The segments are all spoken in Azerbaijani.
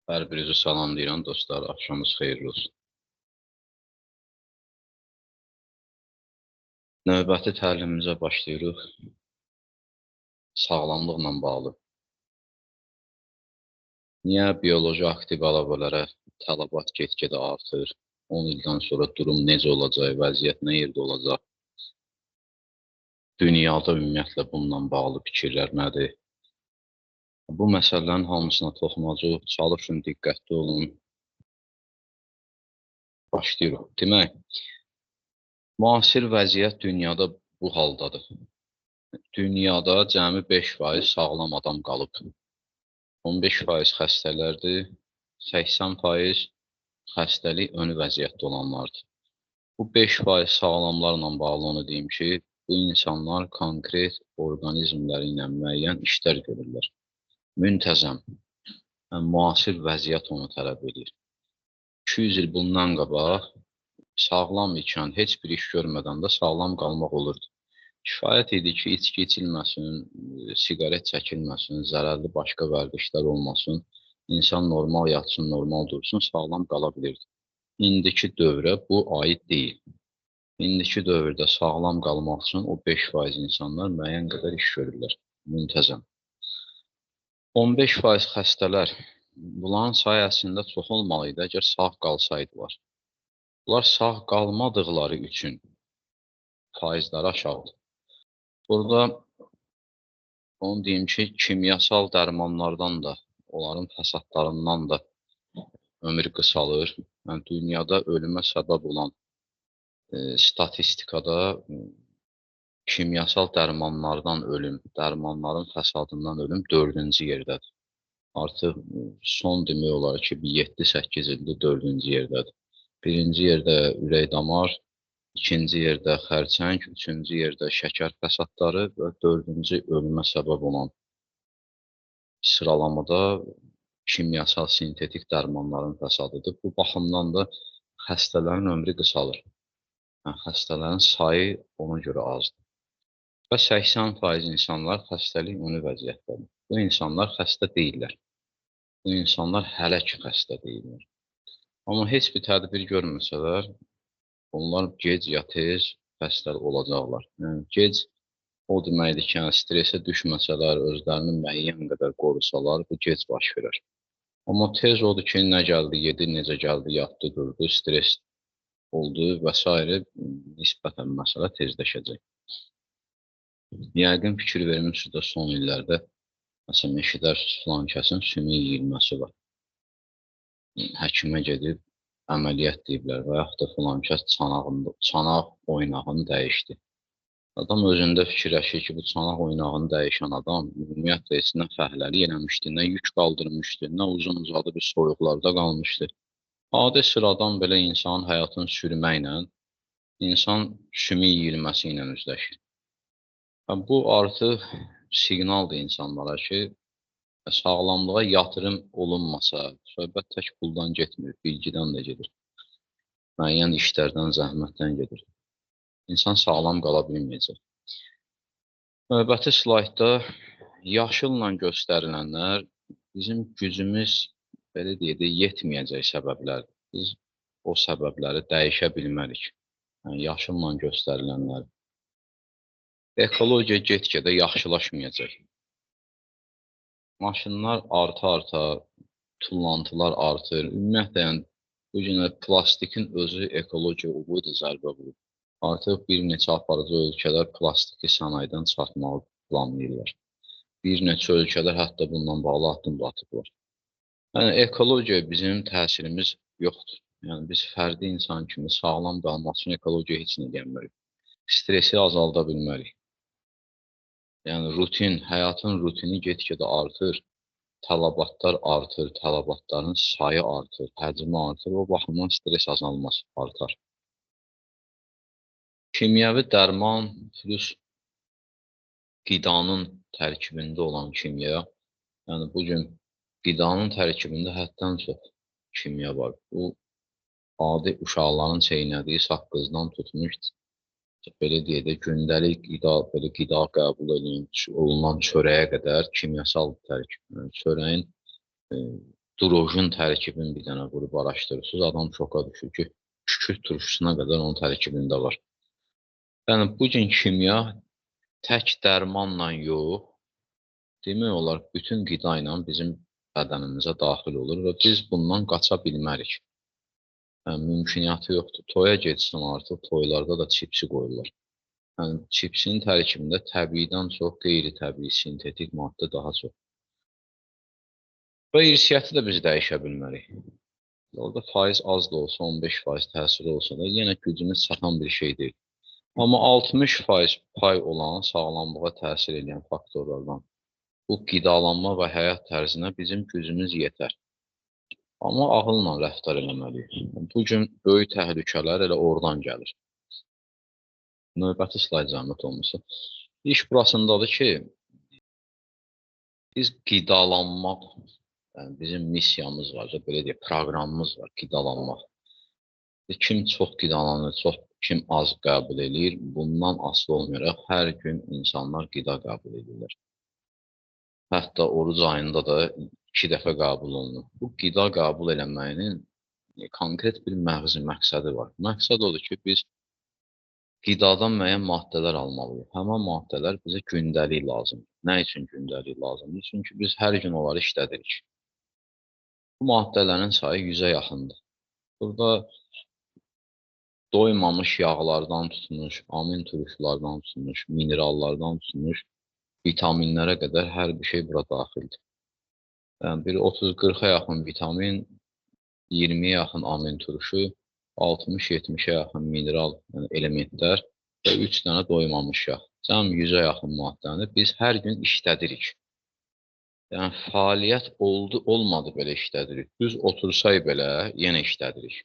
Hər birinizi salamlayıram dostlar, axşamınız xeyirli olsun. Növbəti təlimimizə başlayırıq. Sağlamlıqla bağlı. Niyə bioloji aktiv əlavələrə tələbat get-gedə artır? 10 ildən sonra durum necə olacaq, vəziyyət nə yerdə olacaq? Dünyada ümumiyyətlə bununla bağlı fikirlər nədir? Bu məsələlərin hamısına toxunacağıq. Çalışın, diqqətli olun. Başlayırıq. Demək, müasir vəziyyət dünyada bu haldadır. Dünyada cəmi 5% sağlam adam qalıb. 15% xəstələrdir, 80% xəstəlik önü vəziyyətdə olanlardır. Bu 5% sağlamlarla bağlı onu deyim ki, bu insanlar konkret orqanizmləri ilə müəyyən işlər görürlər. Müntəzəm, yəni, müasir vəziyyət onu tələb edir. 200 il bundan qabaq sağlam ikən heç bir iş görmədən də sağlam qalmaq olurdu. Kifayət idi ki, içki içilməsin, siqaret çəkilməsin, zərərli başqa vərdişlər olmasın, insan normal yatsın, normal dursun, sağlam qala bilirdi. İndiki dövrə bu aid deyil. İndiki dövrdə sağlam qalmaq üçün o 5% insanlar müəyyən qədər iş görürlər, müntəzəm. 15% xəstələr, bunların sayı əslində çox olmalı idi, əgər sağ qalsaydılar. Bunlar sağ qalmadıqları üçün faizləri aşağıdır. Burada onu deyim ki, kimyasal dərmanlardan da, onların fəsadlarından da ömür qısalır. Yəni, dünyada ölümə səbəb olan statistikada kimyasal dərmanlardan ölüm, dərmanların fəsadından ölüm 4-cü yerdədir. Artıq son demək olar ki, 7-8 ildir 4-cü yerdədir. Birinci yerdə ürək-damar, ikinci yerdə xərçəng, üçüncü yerdə şəkər fəsadları və dördüncü ölümə səbəb olan sıralamada kimyasal sintetik dərmanların fəsadıdır. Bu baxımdan da xəstələrin ömrü qısalır. Yəni, xəstələrin sayı ona görə azdır. Və 80% insanlar xəstəlik önü vəziyyətdədir. Bu insanlar xəstə deyillər. Bu insanlar hələ ki xəstə deyillər. Amma heç bir tədbir görməsələr, onlar gec ya tez xəstə olacaqlar. Yəni, gec o deməkdir ki, yəni, stresə düşməsələr, özlərini müəyyən qədər qorusalar, bu gec baş verər. Amma tez odur ki, nə gəldi, yedi, necə gəldi, yatdı, durdu, stres oldu və s. nisbətən məsələ tezləşəcək. Yəqin fikir vermişsiniz də son illərdə, məsələn, eşidərsiniz, filan kəsin sümük yeyilməsi var. Həkimə gedib əməliyyat deyiblər və yaxud da filan kəs çanaq oynağını dəyişdi. Adam özündə fikirləşir ki, bu çanaq oynağını dəyişən adam ümumiyyətlə heç nə fəhləli eləmişdi, nə yük qaldırmışdı, nə uzun uzadı bir soyuqlarda qalmışdı. Adi sıradan belə insanın həyatını sürməklə, insan sümük yeyilməsi ilə üzləşir. Bu artıq siqnaldır insanlara ki, sağlamlığa yatırım olunmasa, söhbət tək puldan getmir, bilgidən də gedir. Müəyyən işlərdən, zəhmətdən gedir. İnsan sağlam qala bilməyəcək. Növbəti slaydda yaşılla göstərilənlər bizim gücümüz, belə deyək də, yetməyəcək səbəblərdir. Biz o səbəbləri dəyişə bilmərik. Yəni, yaşılla göstərilənlər. Ekologiya get-gedə yaxşılaşmayacaq. Maşınlar arta-arta, tullantılar artır. Ümumiyyətlə, yəni, bu günə plastikin özü ekologiya uğurdu zərbə vurur. Artıq bir neçə aparıcı ölkələr plastiki sənayedən çıxartmağı planlayırlar. Bir neçə ölkələr hətta bundan bağlı addım da atıblar. Yəni, ekologiya bizim təsirimiz yoxdur. Yəni, biz fərdi insan kimi sağlam qalmaq üçün ekologiya heç nə deyə bilmərik. Stresi azalda bilmərik. Yəni, rutin, həyatın rutini get-gedə artır, tələbatlar artır, tələbatların sayı artır, həcmi artır, o baxımdan stres azalmaz, artar. Kimyəvi dərman plus qidanın tərkibində olan kimya, yəni bugün qidanın tərkibində həddən çox kimya var. Bu, adi uşaqların çeynədiyi saqqızdan tutmuş, belə deyək də, gündəlik qida, belə qida qəbul olunan çörəyə qədər kimyasal tərkib. Yəni, çörəyin Durojun tərkibini bir dənə vurub araşdırırsınız, adam şoka düşür ki, kükürt turşusuna qədər onun tərkibində var. Yəni, bugün kimya tək dərmanla yox, demək olar, bütün qida ilə bizim bədənimizə daxil olur və biz bundan qaça bilmərik. Yəni, mümkünatı yoxdur. Toya getsin artıq, toylarda da çipsi qoyurlar. Yəni, çipsinin tərkibində təbiidən çox qeyri-təbii, sintetik maddə daha çox. Və irsiyyəti də biz dəyişə bilmərik. Orada faiz az da olsa, 15% təsiri olsa da yenə gücümüz çatan bir şey deyil. Amma 60% pay olan sağlamlığa təsir edən faktorlardan bu qidalanma və həyat tərzinə bizim gücümüz yetər. Amma ağılla rəftar eləməliyik. Bu gün böyük təhlükələr elə oradan gəlir. Növbəti slayd zəhmət olmasa. İş burasındadır ki, biz qidalanmaq, yəni bizim missiyamız var, belə deyək, proqramımız var, qidalanmaq. Kim çox qidalanır, çox kim az qəbul eləyir, bundan asılı olmayaraq hər gün insanlar qida qəbul edirlər. Hətta oruc ayında da 2 dəfə qəbul olunur. Bu qida qəbul eləməyinin konkret bir məğzi, məqsədi var. Məqsəd odur ki, biz qidadan müəyyən maddələr almalıyıq. Həmin maddələr bizə gündəlik lazımdır. Nə üçün gündəlik lazımdır? Çünki biz hər gün onları işlədirik. Bu maddələrin sayı 100-ə yaxındır. Burada doymamış yağlardan tutmuş, amin turşulardan tutmuş, minerallardan tutmuş, vitaminlərə qədər hər bir şey bura daxildir. Yəni, bir 30-40-a yaxın vitamin, 20-yə yaxın amin turşu, 60-70-ə yaxın mineral, yəni elementlər və 3 dənə doymamış yağ. Cəm 100-ə yaxın maddəni biz hər gün işlədirik. Yəni, fəaliyyət oldu, olmadı belə işlədirik. Düz otursay belə yenə işlədirik.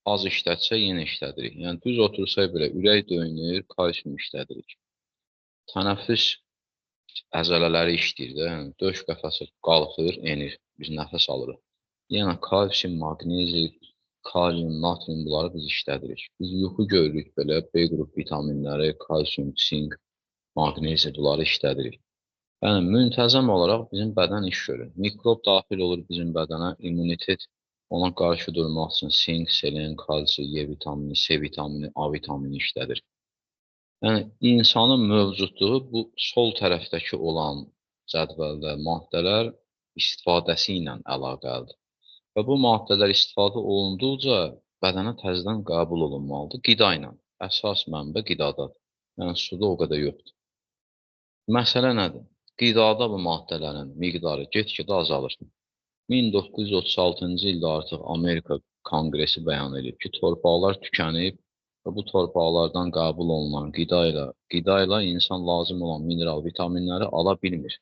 Az işlətsək yenə işlədirik. Yəni, düz otursay belə ürək döyünür, kalsium işlədirik. Tənəffüs əzələləri işləyir də, yəni, döş qəfəsi qalxır, enir, biz nəfəs alırıq. Yenə kalsium, maqnezi, kalium, natrium bunları biz işlədirik. Biz yuxu görürük belə, B qrup vitaminləri, kalsium, sink, maqnezi bunları işlədirik. Yəni, müntəzəm olaraq bizim bədən iş görür. Mikrob daxil olur bizim bədənə, immunitet ona qarşı durmaq üçün sink, selen, kalsi, E vitamini, C vitamini, A vitamini işlədir. Yəni, insanın mövcudluğu bu sol tərəfdəki olan cədvəldə maddələr istifadəsi ilə əlaqəlidir. Və bu maddələr istifadə olunduqca bədənə təzədən qəbul olunmalıdır qida ilə. Əsas mənbə qidadadır. Yəni, suda o qədər yoxdur. Məsələ nədir? Qidada bu maddələrin miqdarı get-gedə azalır. 1936-cı ildə artıq Amerika Konqresi bəyan edib ki, torpaqlar tükənib və bu torpaqlardan qəbul olunan qida ilə insan lazım olan mineral, vitaminləri ala bilmir.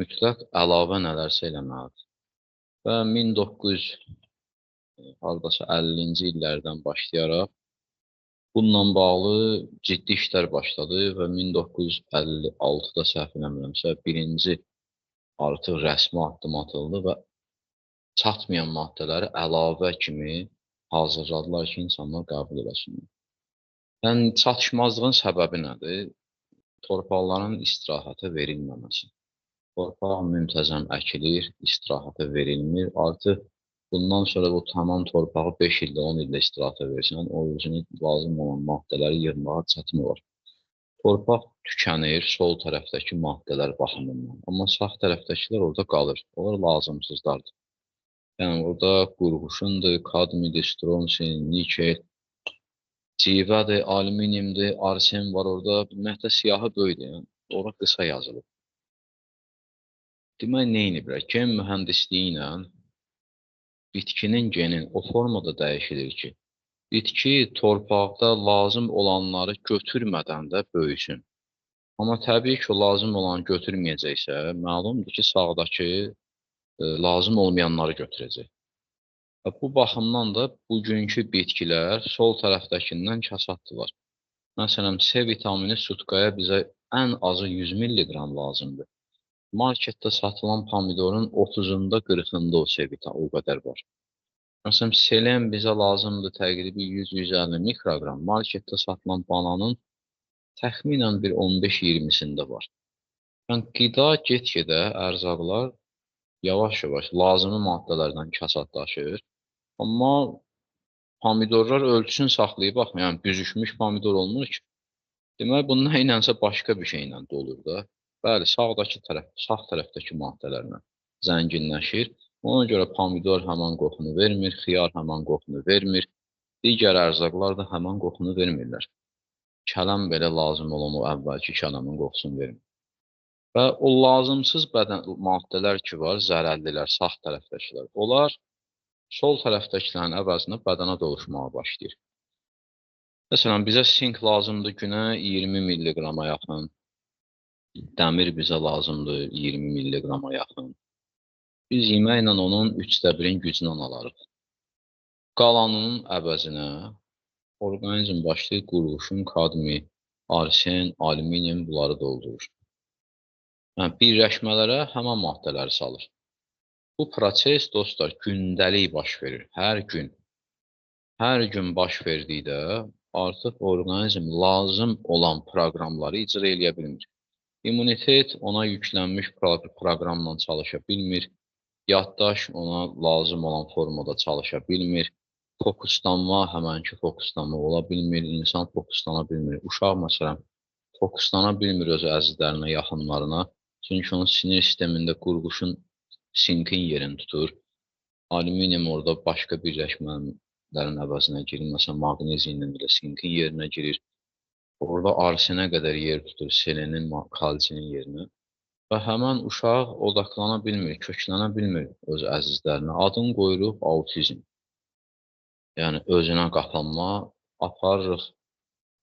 Mütləq əlavə nələrsə eləməlidir. Və 1950-ci illərdən başlayaraq bununla bağlı ciddi işlər başladı və 1956-da səhv eləmirəmsə, birinci artıq rəsmi addım atıldı və çatmayan maddələri əlavə kimi hazırladılar ki, insanlar qəbul eləsinlər. Yəni, çatışmazlığın səbəbi nədir? Torpaqların istirahətə verilməməsi. Torpaq müntəzəm əkilir, istirahətə verilmir. Artıq bundan sonra bu tamam torpağı 5 ildə, 10 ildə istirahətə versən, o özünü lazım olan maddələri yığmağa çətin olar. Torpaq tükənir sol tərəfdəki maddələr baxımından, amma sağ tərəfdəkilər orada qalır. Onlar lazımsızlardır. Yəni, orada qurğuşundur, kadmidir, stronsin, nikel, civədir, alüminiumdur, arsen var orada. Ümumiyyətlə, siyahı böyüdür, yəni, ora qısa yazılıb. Demək, nə ediblər? Gen mühəndisliyi ilə bitkinin genin o formada dəyişilir ki, bitki torpaqda lazım olanları götürmədən də böyüsün. Amma təbii ki, o lazım olanı götürməyəcəksə, məlumdur ki, sağdakı lazım olmayanları götürəcək. Və bu baxımdan da bugünkü bitkilər sol tərəfdəkindən kasaddırlar. Məsələn, C vitamini sutkaya bizə ən azı 100 milliqram lazımdır. Marketdə satılan pomidorun 30-unda, 40-ında o C vitamini o qədər var. Məsələn, selen bizə lazımdır təqribi 100-150 mikroqram. Marketdə satılan bananın təxminən bir 15-20-sində var. Yəni, qida get-gedə ərzaqlar Yavaş-yavaş lazımi maddələrdən kasadlaşır. Amma pomidorlar ölçüsünü saxlayıb, baxın, yəni büzüşmüş pomidor olmur ki. Demək, bu nə ilənsə başqa bir şeylə dolur da. Bəli, sağdakı tərəf, sağ tərəfdəki maddələrlə zənginləşir. Ona görə pomidor həman qoxunu vermir, xiyar həman qoxunu vermir. Digər ərzaqlar da həman qoxunu vermirlər. Kələm belə lazım olan o əvvəlki kələmin qoxusunu vermir. Və o lazımsız bədən maddələr ki var, zərərlilər, sağ tərəfdəkilər, onlar sol tərəfdəkilərin əvəzinə bədənə doluşmağa başlayır. Məsələn, bizə sink lazımdır günə 20 milliqrama yaxın, dəmir bizə lazımdır 20 milliqrama yaxın. Biz yeməklə onun 1/3-ün gücünü alarıq. Qalanının əvəzinə orqanizm başlayır qurğuşun, kadmi, arsen, alüminium bunları doldurur. Yəni, birləşmələrə həmin maddələri salır. Bu proses, dostlar, gündəlik baş verir, hər gün. Hər gün baş verdikdə artıq orqanizm lazım olan proqramları icra eləyə bilmir. İmmunitet ona yüklənmiş proqramla çalışa bilmir. Yaddaş ona lazım olan formada çalışa bilmir. Fokuslanma, həmənki fokuslanma ola bilmir, insan fokuslana bilmir. Uşaq, məsələn, fokuslana bilmir öz əzizlərinə, yaxınlarına. Çünki onun sinir sistemində qurğuşun sinkin yerini tutur. Alüminium orada başqa birləşmələrin əvəzinə girir. Məsələn, maqneziy ilə belə sinkin yerinə girir. Orada arsenə qədər yer tutur, selenin, kalsinin yerinə. Və həmən uşaq odaqlana bilmir, köklənə bilmir öz əzizlərinə. Adını qoyuruq autizm. Yəni, özünə qapanma, aparırıq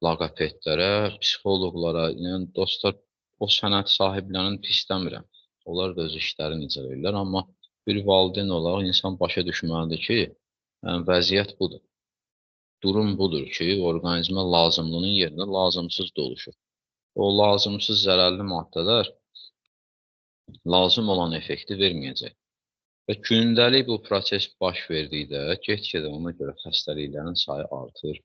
loqopedlərə, psixoloqlara. Yəni, dostlar, o sənət sahiblərinin pis demirəm. Onlar da öz işlərini icra edirlər. Amma bir valideyn olaraq insan başa düşməlidir ki, yəni, vəziyyət budur. Durum budur ki, orqanizmə lazımlının yerinə lazımsız doluşur. O lazımsız zərərli maddələr lazım olan effekti verməyəcək. Və gündəlik bu proses baş verdikdə, get-gedə ona görə xəstəliklərin sayı artır.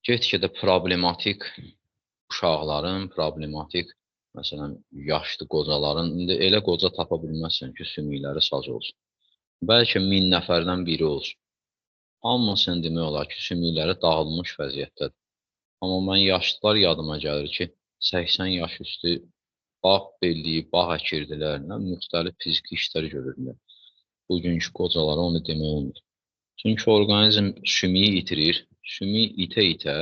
Get-gedə problematik uşaqların, problematik, məsələn, yaşlı qocaların, indi elə qoca tapa bilməzsən ki, sümükləri saz olsun. Bəlkə 1000 nəfərdən biri olsun. Hamısını demək olar ki, sümükləri dağılmış vəziyyətdədir. Amma mən yaşlılar yadıma gəlir ki, 80 yaş üstü bağ belliyib, bağ əkirdilər, nə müxtəlif fiziki işlər görürdülər. Bugünkü qocalara onu demək olmur. Çünki orqanizm sümüyü itirir, sümüyü itə-itə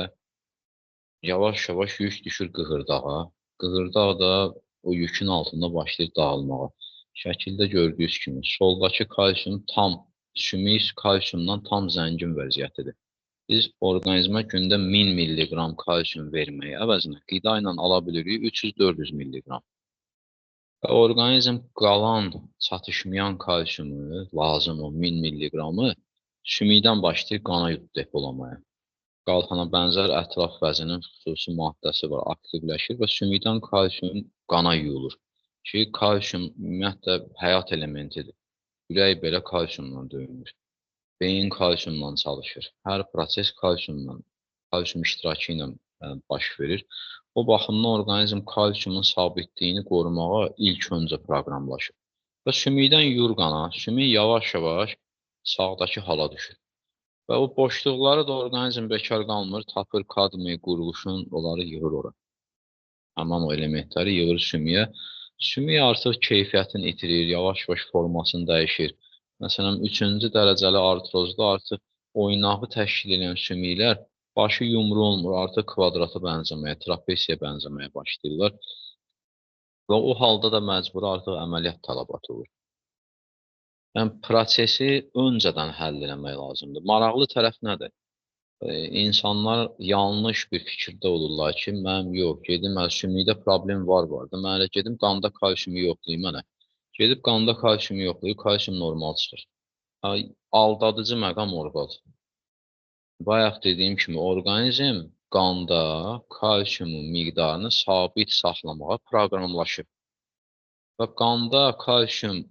yavaş-yavaş yük düşür qığırdağa. Qığırdaq da o yükün altında başlayır dağılmağa. Şəkildə gördüyünüz kimi soldakı kalsium tam, sümük kalsiumdan tam zəngin vəziyyətidir. Biz orqanizmə gündə 1000 milliqram kalsium verməyi əvəzinə qida ilə ala bilirik 300-400 milliqram. Və orqanizm qalan, çatışmayan kalsiumu, lazım o 1000 milliqramı sümükdən başlayır qana depolamaya. Qalxana bənzər ətraf vəzinin xüsusi maddəsi var, aktivləşir və sümükdən kalsium qana yuyulur. Ki, kalsium ümumiyyətlə həyat elementidir. Ürək belə kalsiumla döyünür. Beyin kalsiumla çalışır. Hər proses kalsiumla, kalsium iştirakı ilə baş verir. O baxımdan orqanizm kalsiumun sabitliyini qorumağa ilk öncə proqramlaşır. Və sümükdən yuyur qana, sümük yavaş-yavaş sağdakı hala düşür. Və o boşluqları da orqanizm bekar qalmır, tapır kadmi, qurğuşun, onları yığır ora. Həmin o elementləri yığır sümüyə. Sümük artıq keyfiyyətini itirir, yavaş-yavaş formasını dəyişir. Məsələn, 3-cü dərəcəli artrozda artıq oynağı təşkil edən sümüklər başı yumru olmur, artıq kvadrata bənzəməyə, trapesiya bənzəməyə başlayırlar. Və o halda da məcburi artıq əməliyyat tələbatı olur. Yəni, prosesi öncədən həll eləmək lazımdır. Maraqlı tərəf nədir? İnsanlar yanlış bir fikirdə olurlar ki, mənim yox, gedim, sümükdə problem vardı, mən elə gedim, qanda kalsiumu yoxlayım mənə. Gedib qanda kalsiumu yoxlayır, kalsium normal çıxır. Aldadıcı məqam orqadır. Bayaq dediyim kimi, orqanizm qanda kalsiumun miqdarını sabit saxlamağa proqramlaşıb. Və qanda kalsium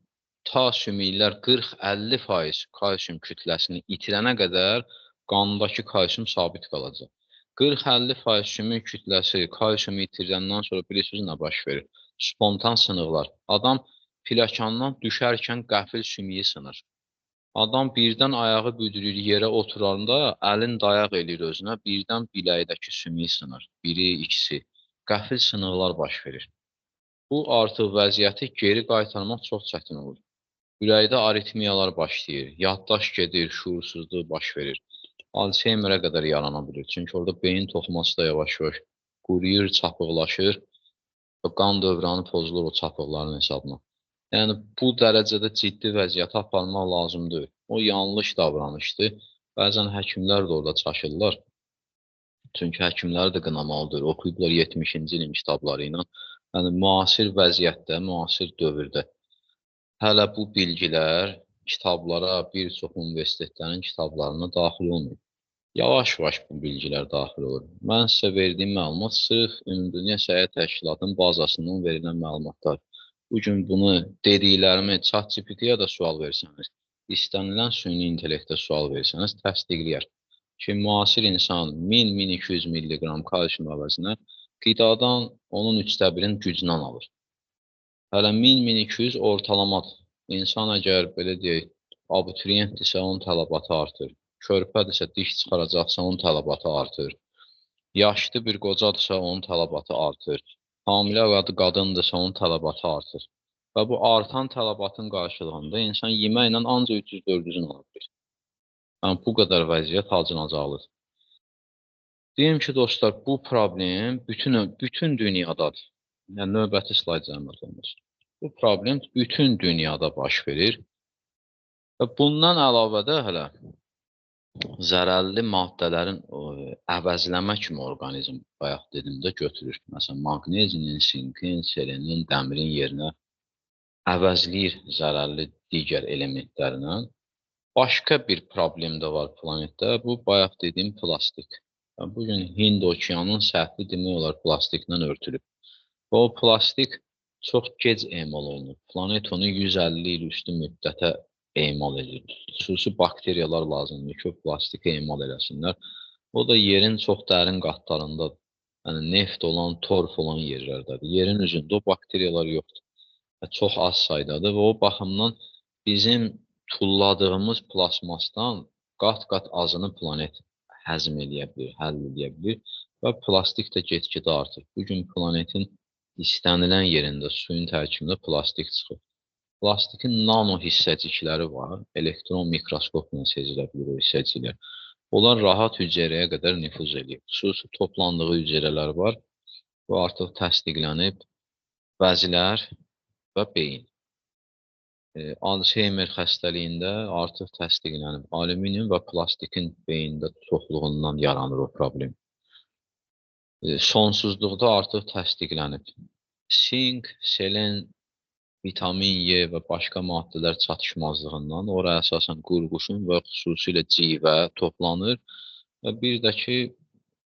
ta sümüklər 40-50% kalsium kütləsini itirənə qədər qandakı kalsium sabit qalacaq. 40-50% sümük kütləsi kalsiumu itirəndən sonra bilirsiniz nə baş verir? Spontan sınıqlar. Adam Pilləkəndən düşərkən qəfil sümüyü sınır. Adam birdən ayağı büdürür yerə oturanda, əlin dayaq eləyir özünə, birdən biləkdəki sümüyü sınır. Biri, ikisi. Qəfil sınıqlar baş verir. Bu artıq vəziyyəti geri qaytarmaq çox çətin olur. Ürəkdə aritmiyalar başlayır, yaddaş gedir, şuursuzluq baş verir. Alzheimerə qədər yarana bilir. Çünki orada beyin toxuması da yavaş-yavaş quruyur, çapıqlaşır və qan dövranı pozulur o çapıqların hesabına. Yəni, bu dərəcədə ciddi vəziyyəti aparmaq lazım deyil. O, yanlış davranışdır. Bəzən həkimlər də orada çaşırlar. Çünki həkimləri də qınamalıdır. Oxuyublar 70-ci ilin kitabları ilə. Yəni, müasir vəziyyətdə, müasir dövrdə hələ bu bilgilər kitablara, bir çox universitetlərin kitablarına daxil olmayıb. Yavaş-yavaş bu bilgilər daxil olur. Mən sizə verdiyim məlumat sırf Ümumdünya Səhiyyə Təşkilatının bazasından verilən məlumatlar. Bugün bunu dediklərimi ChatGPT-yə də sual versəniz, istənilən süni intellektə sual versəniz, təsdiqləyər ki, müasir insan 1000-1200 milliqram kalsium əvəzinə qidadan onun 1/3-inin gücündən alır. Hələ 1000-1200 ortalamadır. İnsan əgər, belə deyək, abituriyentdirsə, onun tələbatı artır. Körpədirsə, diş çıxaracaqsa, onun tələbatı artır. Yaşlı bir qocadırsa, onun tələbatı artır. Hamilə qadındırsa, onun tələbatı artır. Və bu artan tələbatın qarşılığında insan yeməklə ancaq 300-400-ünü ala bilir. Yəni, bu qədər vəziyyət acınacaqlıdır. Deyim ki, dostlar, bu problem bütün dünyadadır. Yəni, növbəti slayd zəhmət olmaz. Bu problem bütün dünyada baş verir. Və bundan əlavə də hələ zərərli maddələrin əvəzləmə kimi orqanizm, bayaq dedim də, götürür. Məsələn, maqnezinin, sinkin, selenin, dəmirin yerinə əvəzləyir zərərli digər elementlərlə. Başqa bir problem də var planetdə, bu bayaq dediyim plastik. Bugün Hind okeanının səthi demək olar plastiklə örtülüb. Və o plastik çox gec emal olunur. Planet onu 150 il üstü müddətə emal edir. Xüsusi bakteriyalar lazımdır ki, o plastiki emal eləsinlər. O da yerin çox dərin qatlarında, yəni neft olan, torf olan yerlərdədir. Yerin üzündə o bakteriyalar yoxdur. Çox az saydadır və o baxımdan bizim tulladığımız plasmasdan qat-qat azını planet həzm eləyə bilir, həll eləyə bilir və plastik də get-gedə artır. Bugün planetin istənilən yerində suyun tərkibində plastik çıxır. Plastikin nano hissəcikləri var, elektron mikroskopla sezilə bilir o hissəciklər. Onlar rahat hüceyrəyə qədər nüfuz eləyir. Xüsusi toplandığı hüceyrələr var. Bu artıq təsdiqlənib. Vəzilər və beyin. Alzheimer xəstəliyində artıq təsdiqlənib. Alüminium və plastikin beyində çoxluğundan yaranır o problem. Sonsuzluqda artıq təsdiqlənib. Sink, selen, vitamin Y və başqa maddələr çatışmazlığından ora əsasən qurğuşun və xüsusilə civə toplanır və bir də ki,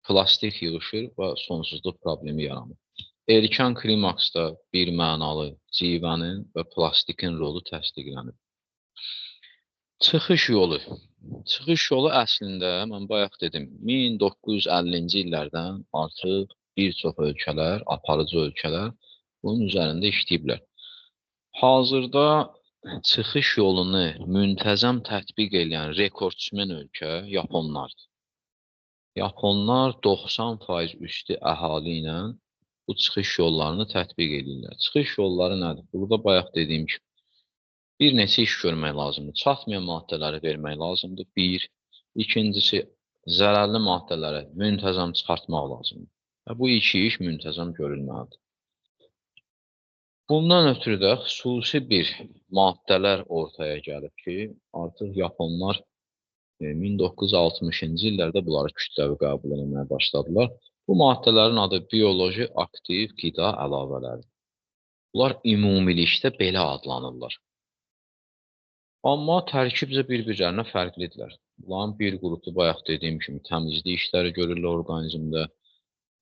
plastik yığışır və sonsuzluq problemi yaranır. Erkən klimaksda bir mənalı civənin və plastikin rolu təsdiqlənib. Çıxış yolu. Çıxış yolu əslində, mən bayaq dedim, 1950-ci illərdən artıq bir çox ölkələr, aparıcı ölkələr bunun üzərində işləyiblər. Hazırda çıxış yolunu müntəzəm tətbiq edən rekordsmen ölkə Yaponlardır. Yaponlar 90% üstü əhali ilə bu çıxış yollarını tətbiq edirlər. Çıxış yolları nədir? Burada bayaq dediyim kimi, bir neçə iş görmək lazımdır. Çatmayan maddələri vermək lazımdır. Bir. İkincisi, zərərli maddələri müntəzəm çıxartmaq lazımdır. Və bu iki iş müntəzəm görülməlidir. Bundan ötürü də xüsusi bir maddələr ortaya gəlib ki, artıq Yaponlar 1960-cı illərdə bunları kütləvi qəbul etməyə başladılar. Bu maddələrin adı bioloji aktiv qida əlavələridir. Bunlar ümumilikdə belə adlanırlar. Amma tərkibcə bir-birlərinə fərqlidirlər. Bunların bir qrupu bayaq dediyim kimi təmizlik işləri görürlər orqanizmdə.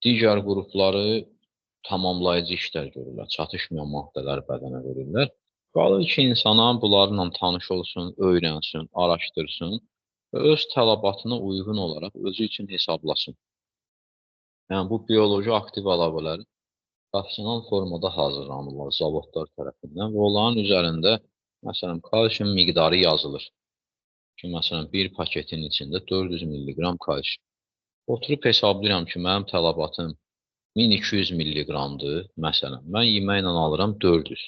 Digər qrupları tamamlayıcı işlər görürlər, çatışmayan maddələri bədənə verirlər. Qalır ki, insana bunlarla tanış olsun, öyrənsin, araşdırsın və öz tələbatına uyğun olaraq özü üçün hesablasın. Yəni, bu bioloji aktiv əlavələri Professional formada hazırlanırlar zavodlar tərəfindən və onların üzərində, məsələn, kalsium miqdarı yazılır. Ki, məsələn, bir paketin içində 400 milliqram kalsium. Oturub hesablayıram ki, mənim tələbatım 1200 milliqramdır, məsələn. Mən yeməklə alıram 400.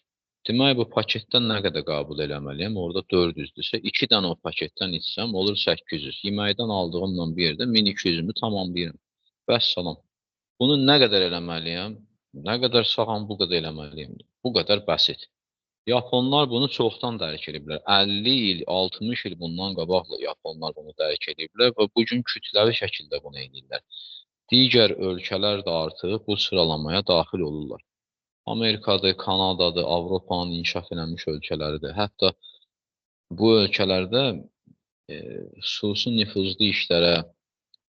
Demək, bu paketdən nə qədər qəbul eləməliyəm? Orada 400-dürsə, 2 dənə o paketdən içsəm, olur 800. Yeməkdən aldığımla bir yerdə 1200-ümü tamamlayıram. Vəssalam. Bunu nə qədər eləməliyəm? Nə qədər sağam, bu qədər eləməliyəm. Bu qədər bəsit. Yaponlar bunu çoxdan dərk ediblər. 50 il, 60 il bundan qabaqla yaponlar bunu dərk ediblər və bugün kütləvi şəkildə bunu edirlər. Digər ölkələr də artıq bu sıralamaya daxil olurlar. Amerikadır, Kanadadır, Avropanın inkişaf eləmiş ölkələridir. Hətta bu ölkələrdə xüsusi nüfuzlu işlərə,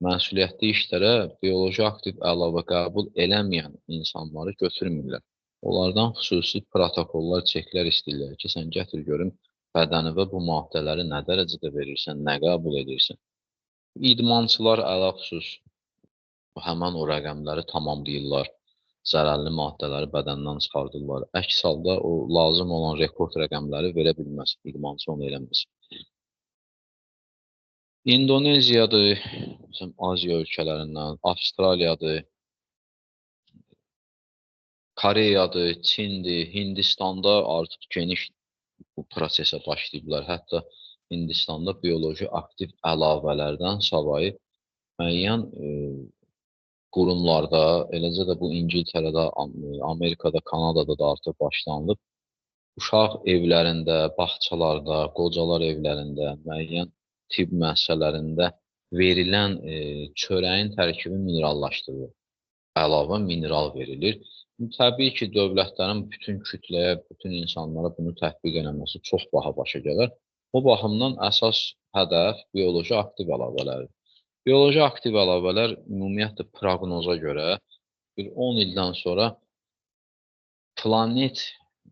məsuliyyətli işlərə bioloji aktiv əlavə qəbul eləməyən insanları götürmürlər. Onlardan xüsusi protokollar, çeklər istəyirlər ki, sən gətir görüm bədənivə bu maddələri nə dərəcədə verirsən, nə qəbul edirsən. İdmançılar ələxüsus həmən o rəqəmləri tamamlayırlar, zərərli maddələri bədəndən çıxardırlar. Əks halda o lazım olan rekord rəqəmləri verə bilməz, idmançı onu eləməz. İndoneziyadır, məsələn, Aziya ölkələrindən, Avstraliyadır, Koreyadır, Çindir, Hindistanda artıq geniş bu prosesə başlayıblar. Hətta Hindistanda bioloji aktiv əlavələrdən savayı müəyyən qurumlarda, eləcə də bu İngiltərədə, Amerikada, Kanadada da artıq başlanılıb. Uşaq evlərində, bağçalarda, qocalar evlərində, müəyyən tibb müəssisələrində verilən çörəyin tərkibi minerallaşdırılır. Əlavə mineral verilir. Təbii ki, dövlətlərin bütün kütləyə, bütün insanlara bunu tətbiq eləməsi çox baha başa gələr. O baxımdan əsas hədəf bioloji aktiv əlavələrdir. Bioloji aktiv əlavələr ümumiyyətlə proqnoza görə bir 10 ildən sonra planet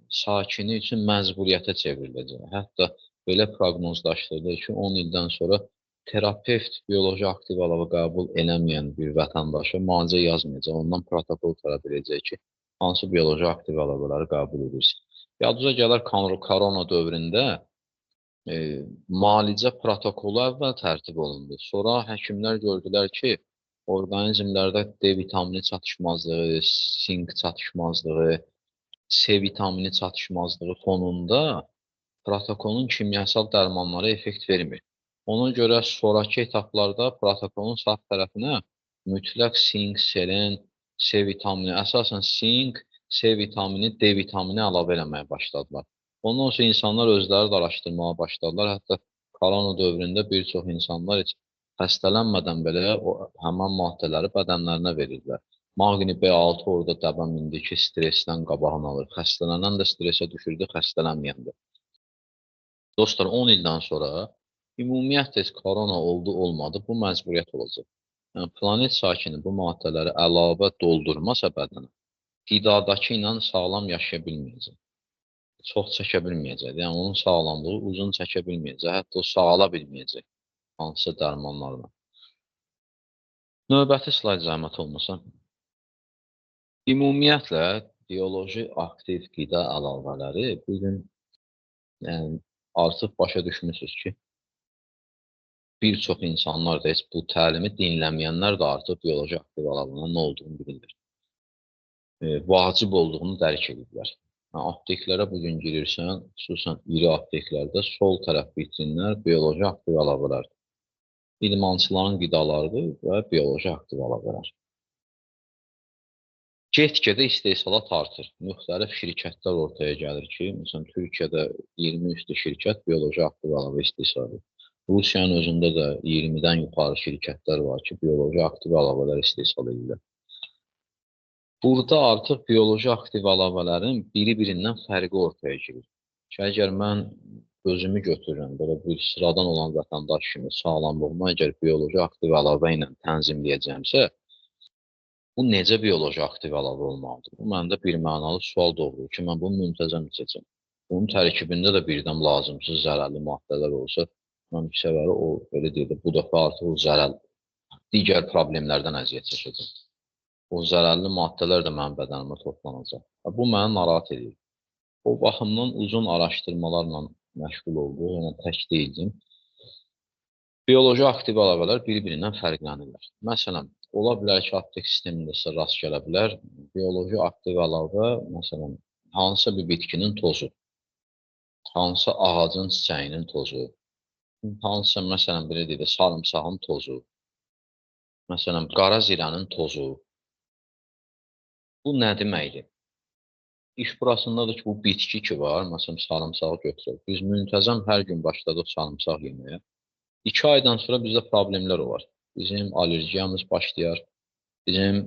sakini üçün məcburiyyətə çevriləcək. Hətta belə proqnozlaşdırılır ki, 10 ildən sonra terapevt bioloji aktiv əlavə qəbul eləməyən bir vətəndaşa müalicə yazmayacaq, ondan protokol tələb edəcək ki, hansı bioloji aktiv əlavələri qəbul edirsin. Yadınıza gələr korona dövründə müalicə protokolu əvvəl tərtib olundu. Sonra həkimlər gördülər ki, orqanizmlərdə D vitamini çatışmazlığı, sink çatışmazlığı, C vitamini çatışmazlığı fonunda protokolun kimyasal dərmanlara effekt vermir. Ona görə sonrakı etaplarda protokolun sağ tərəfinə mütləq sink, selen, C vitamini, əsasən sink, C vitamini, D vitamini əlavə eləməyə başladılar. Ondan sonra insanlar özləri də araşdırmağa başladılar. Hətta korona dövründə bir çox insanlar heç xəstələnmədən belə o həmən maddələri bədənlərinə verirdilər. Maqni B6 orada dəbə mindi ki, stressdən qabağını alır. Xəstələnən də stressə düşürdü, xəstələnməyən də. Dostlar, 10 ildən sonra ümumiyyətlə korona oldu, olmadı, bu məcburiyyət olacaq. Yəni, planet sakini bu maddələri əlavə doldurmasa bədənə, qidadakı ilə sağlam yaşaya bilməyəcək. Çox çəkə bilməyəcək. Yəni, onun sağlamlığı uzun çəkə bilməyəcək. Hətta o sağala bilməyəcək hansısa dərmanlarla. Növbəti slayd zəhmət olmasa. Ümumiyyətlə, bioloji aktiv qida əlavələri bugün yəni, artıq başa düşmüsünüz ki, bir çox insanlar da heç bu təlimi dinləməyənlər də artıq bioloji aktiv əlavənin nə olduğunu bilirlər. Vacib olduğunu dərk edirlər. Yəni, apteklərə bugün girirsən, xüsusən iri apteklərdə sol tərəf vitrinlər bioloji aktiv əlavələrdir. İdmançıların qidalarıdır və bioloji aktiv əlavələr. Get-gedə istehsalat artır. Müxtəlif şirkətlər ortaya gəlir ki, məsələn, Türkiyədə 20 üstü şirkət bioloji aktiv əlavə istehsal edir. Rusiyanın özündə də 20-dən yuxarı şirkətlər var ki, bioloji aktiv əlavələr istehsal edirlər. Burada artıq bioloji aktiv əlavələrin biri-birindən fərqi ortaya girir. Ki, əgər mən özümü götürürəm, belə bir sıradan olan vətəndaş kimi sağlamlığımı əgər bioloji aktiv əlavə ilə tənzimləyəcəmsə, bu necə bioloji aktiv əlavə olmalıdır? Bu məndə bir mənalı sual doğurur ki, mən bunu müntəzəm içəcəm. Bunun tərkibində də birdən lazımsız zərərli maddələr olsa, mən bir səbəri o, belə deyək də, bu dəfə artıq o zərər, digər problemlərdən əziyyət çəkəcəm. O zərərli maddələr də mənim bədənimə toplanacaq. Bu məni narahat edir. O baxımdan uzun araşdırmalarla məşğul olduq, yəni tək deyildim. Bioloji aktiv əlavələr bir-birindən fərqlənirlər. Məsələn, ola bilər ki, aptek sistemində sizə rast gələ bilər. Bioloji aktiv əlavə, məsələn, hansısa bir bitkinin tozu, hansısa ağacın çiçəyinin tozu, hansısa, məsələn, belə deyək də, sarımsağın tozu, məsələn, qara zirənin tozu. Bu nə deməkdir? İş burasındadır ki, bu bitki ki var, məsələn, sarımsağı götürək. Biz müntəzəm hər gün başladıq sarımsaq yeməyə. 2 aydan sonra bizdə problemlər olar. Bizim allergiyamız başlayar, bizim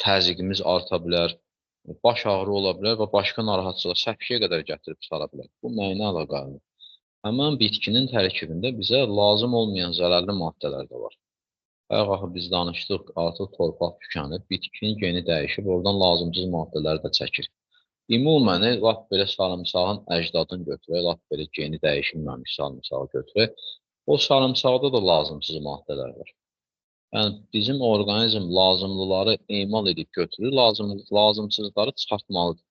təzyiqimiz arta bilər, baş ağrı ola bilər və başqa narahatçılıq səpkiyə qədər gətirib çıxara bilər. Bu nəyinə əlaqəlidir? Həmən bitkinin tərkibində bizə lazım olmayan zərərli maddələr də var. Bayaq axı biz danışdıq, artıq torpaq tükənib, bitkinin geni dəyişib, oradan lazımsız maddələri də çəkir. Ümumən, lap belə sarımsağın əcdadını götürək, lap belə geni dəyişilməmiş sarımsağı götürək, o sarımsaqda da lazımsız maddələr var. Yəni, bizim orqanizm lazımlıları emal edib götürür, lazımsızları çıxartmalıdır.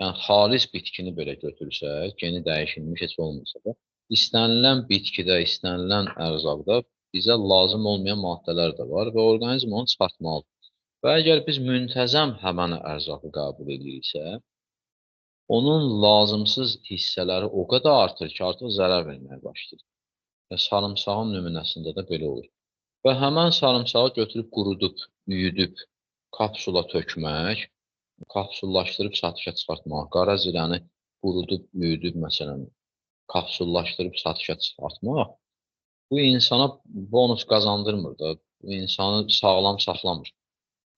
Yəni, xalis bitkini belə götürsək, geni dəyişilmiş heç olmasa da, istənilən bitkidə, istənilən ərzaqda bizə lazım olmayan maddələr də var və orqanizm onu çıxartmalıdır. Və əgər biz müntəzəm həmən ərzağı qəbul ediriksə, onun lazımsız hissələri o qədər artır ki, artıq zərər verməyə başlayır. Və sarımsağın nümunəsində də belə olur. Və həmən sarımsağı götürüb qurudub, üyüdüb, kapsula tökmək, kapsullaşdırıb satışa çıxartmaq, qara zirəni qurudub, üyüdüb, məsələn, kapsullaşdırıb satışa çıxartmaq, bu insana bonus qazandırmır da, bu insanı sağlam saxlamır.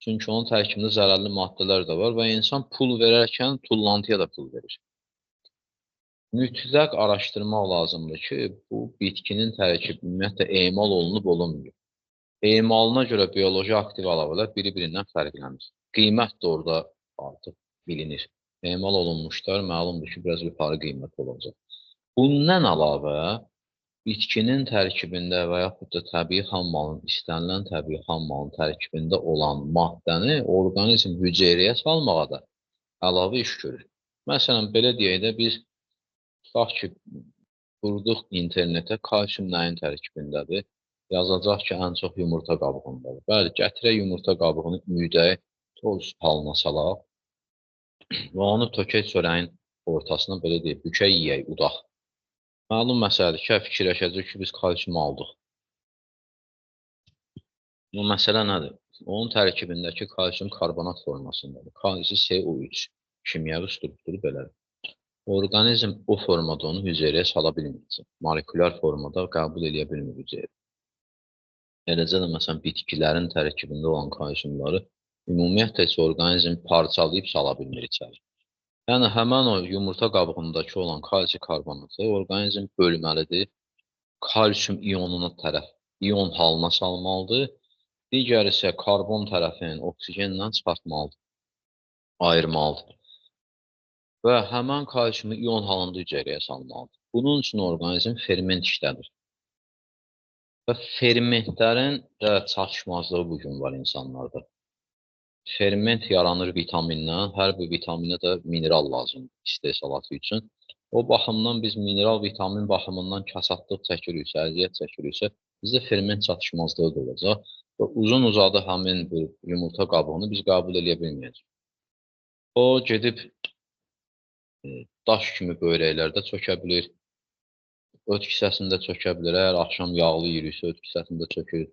Çünki onun tərkibində zərərli maddələr də var və insan pul verərkən tullantıya da pul verir. Mütləq araşdırmaq lazımdır ki, bu bitkinin tərkibi ümumiyyətlə emal olunub, olunmuyor. Emalına görə bioloji aktiv əlavələr biri-birindən fərqlənir. Qiymət də orada artıq bilinir. Emal olunmuşlar, məlumdur ki, biraz yuxarı qiymət olacaq. Bundan əlavə, bitkinin tərkibində və yaxud da təbii xammalın, istənilən təbii xammalın tərkibində olan maddəni orqanizm hüceyrəyə salmağa da əlavə iş görür. Məsələn, belə deyək də, biz tutaq ki, vurduq internetə kalsium nəyin tərkibindədir? Yazacaq ki, ən çox yumurta qabığındadır. Bəli, gətirək yumurta qabığını üyüdək, toz halına salaq və onu tökək çörəyin ortasına, belə deyək, bükək, yeyək, udaq. Məlum məsələdir ki, fikirləşəcək ki, biz kalsium aldıq. Bu məsələ nədir? Onun tərkibindəki kalsium karbonat formasındadır. Kalsi CO3, kimyəvi strukturu belədir. Orqanizm o formada onu hüceyrəyə sala bilməyəcək. Molekulyar formada qəbul eləyə bilmir hüceyrə. Eləcə də, məsələn, bitkilərin tərkibində olan kalsiumları ümumiyyətlə heç orqanizm parçalayıb sala bilmir içəri. Yəni, həmən o yumurta qabığındakı olan kalsi karbonatı orqanizm bölməlidir, kalsium ionuna tərəf, ion halına salmalıdır, digər isə karbon tərəfini oksigenlə çıxartmalıdır, ayırmalıdır və həmən kalsiumu ion halında hüceyrəyə salmalıdır. Bunun üçün orqanizm ferment işlədir. Və fermentlərin də çatışmazlığı bugün var insanlarda. Ferment yaranır vitamindən, hər bir vitaminə də mineral lazımdır istehsalatı üçün. O baxımdan biz mineral vitamin baxımından kasadlıq çəkiriksə, əziyyət çəkiriksə, bizdə ferment çatışmazlığı da olacaq və uzun-uzadı həmin bu yumurta qabığını biz qəbul eləyə bilməyəcək. O gedib daş kimi böyrəklərdə çökə bilir, öt kisəsində çökə bilər, əgər axşam yağlı yeyiriksə, öt kisəsində çökür,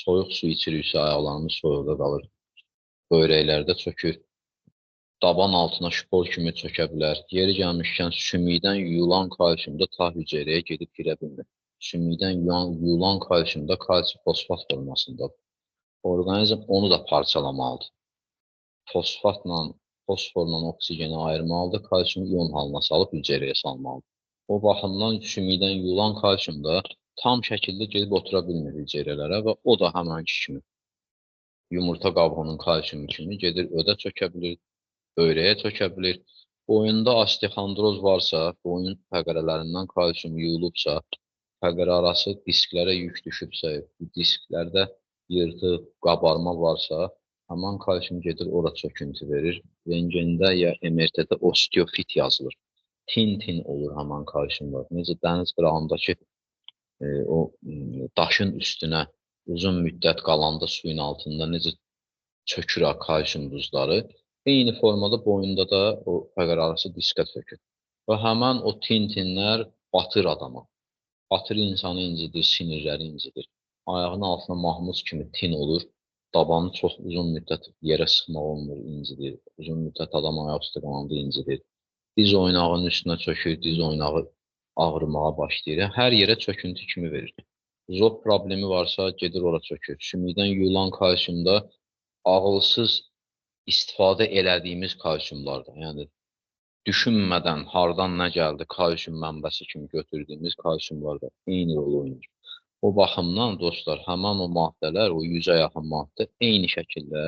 soyuq su içiriksə, ayaqlarımız soyuqda qalır, böyrəklərdə çökür, daban altına şpor kimi çökə bilər. Yeri gəlmişkən sümükdən yuyulan kalsium da ta hüceyrəyə gedib girə bilmir. Sümükdən yuyulan kalsium da kalsi fosfat formasındadır. Orqanizm onu da parçalamalıdır. Fosfatla, fosforla oksigeni ayırmalıdır, kalsiumu ion halına salıb hüceyrəyə salmalıdır. O baxımdan sümükdən yuyulan kalsium da tam şəkildə gedib otura bilmir hüceyrələrə və o da həmənki kimi yumurta qabığının kalsiumu kimi gedir, ödə çökə bilir, böyrəyə çökə bilir. Boyunda osteoxondroz varsa, boyun fəqərələrindən kalsium yuyulubsa, fəqərə arası disklərə yük düşübsə, disklərdə yırtıq, qabarma varsa, Həman kalsium gedir, ora çöküntü verir. Rentgendə ya MRT-də osteofit yazılır. Tin-tin olur həman kalsiumlar. Necə dəniz qırağındakı o daşın üstünə uzun müddət qalanda suyun altında necə çökür kalsium duzları, eyni formada boyunda da o fəqərarası diskə çökür. Və həmən o tin-tinlər batır adama. Batır, insanı incidir, sinirləri incidir. Ayağının altına mahmuz kimi tin olur. Dabanı çox uzun müddət yerə sıxmaq olmur, incidir. Uzun müddət adam ayaq üstə qalanda incidir. Diz oynağının üstünə çökür, diz oynağı ağrımağa başlayır. Hər yerə çöküntü kimi verir. Zob problemi varsa, gedir ora çökür. Sümükdən yuyulan kalsiumda ağılsız istifadə elədiyimiz kalsiumlardır. Yəni, düşünmədən hardan nə gəldi, kalsium mənbəsi kimi götürdüyümüz kalsiumlar da eyni rol oynayır. O baxımdan, dostlar, həmən o maddələr, o 100-ə yaxın maddə eyni şəkildə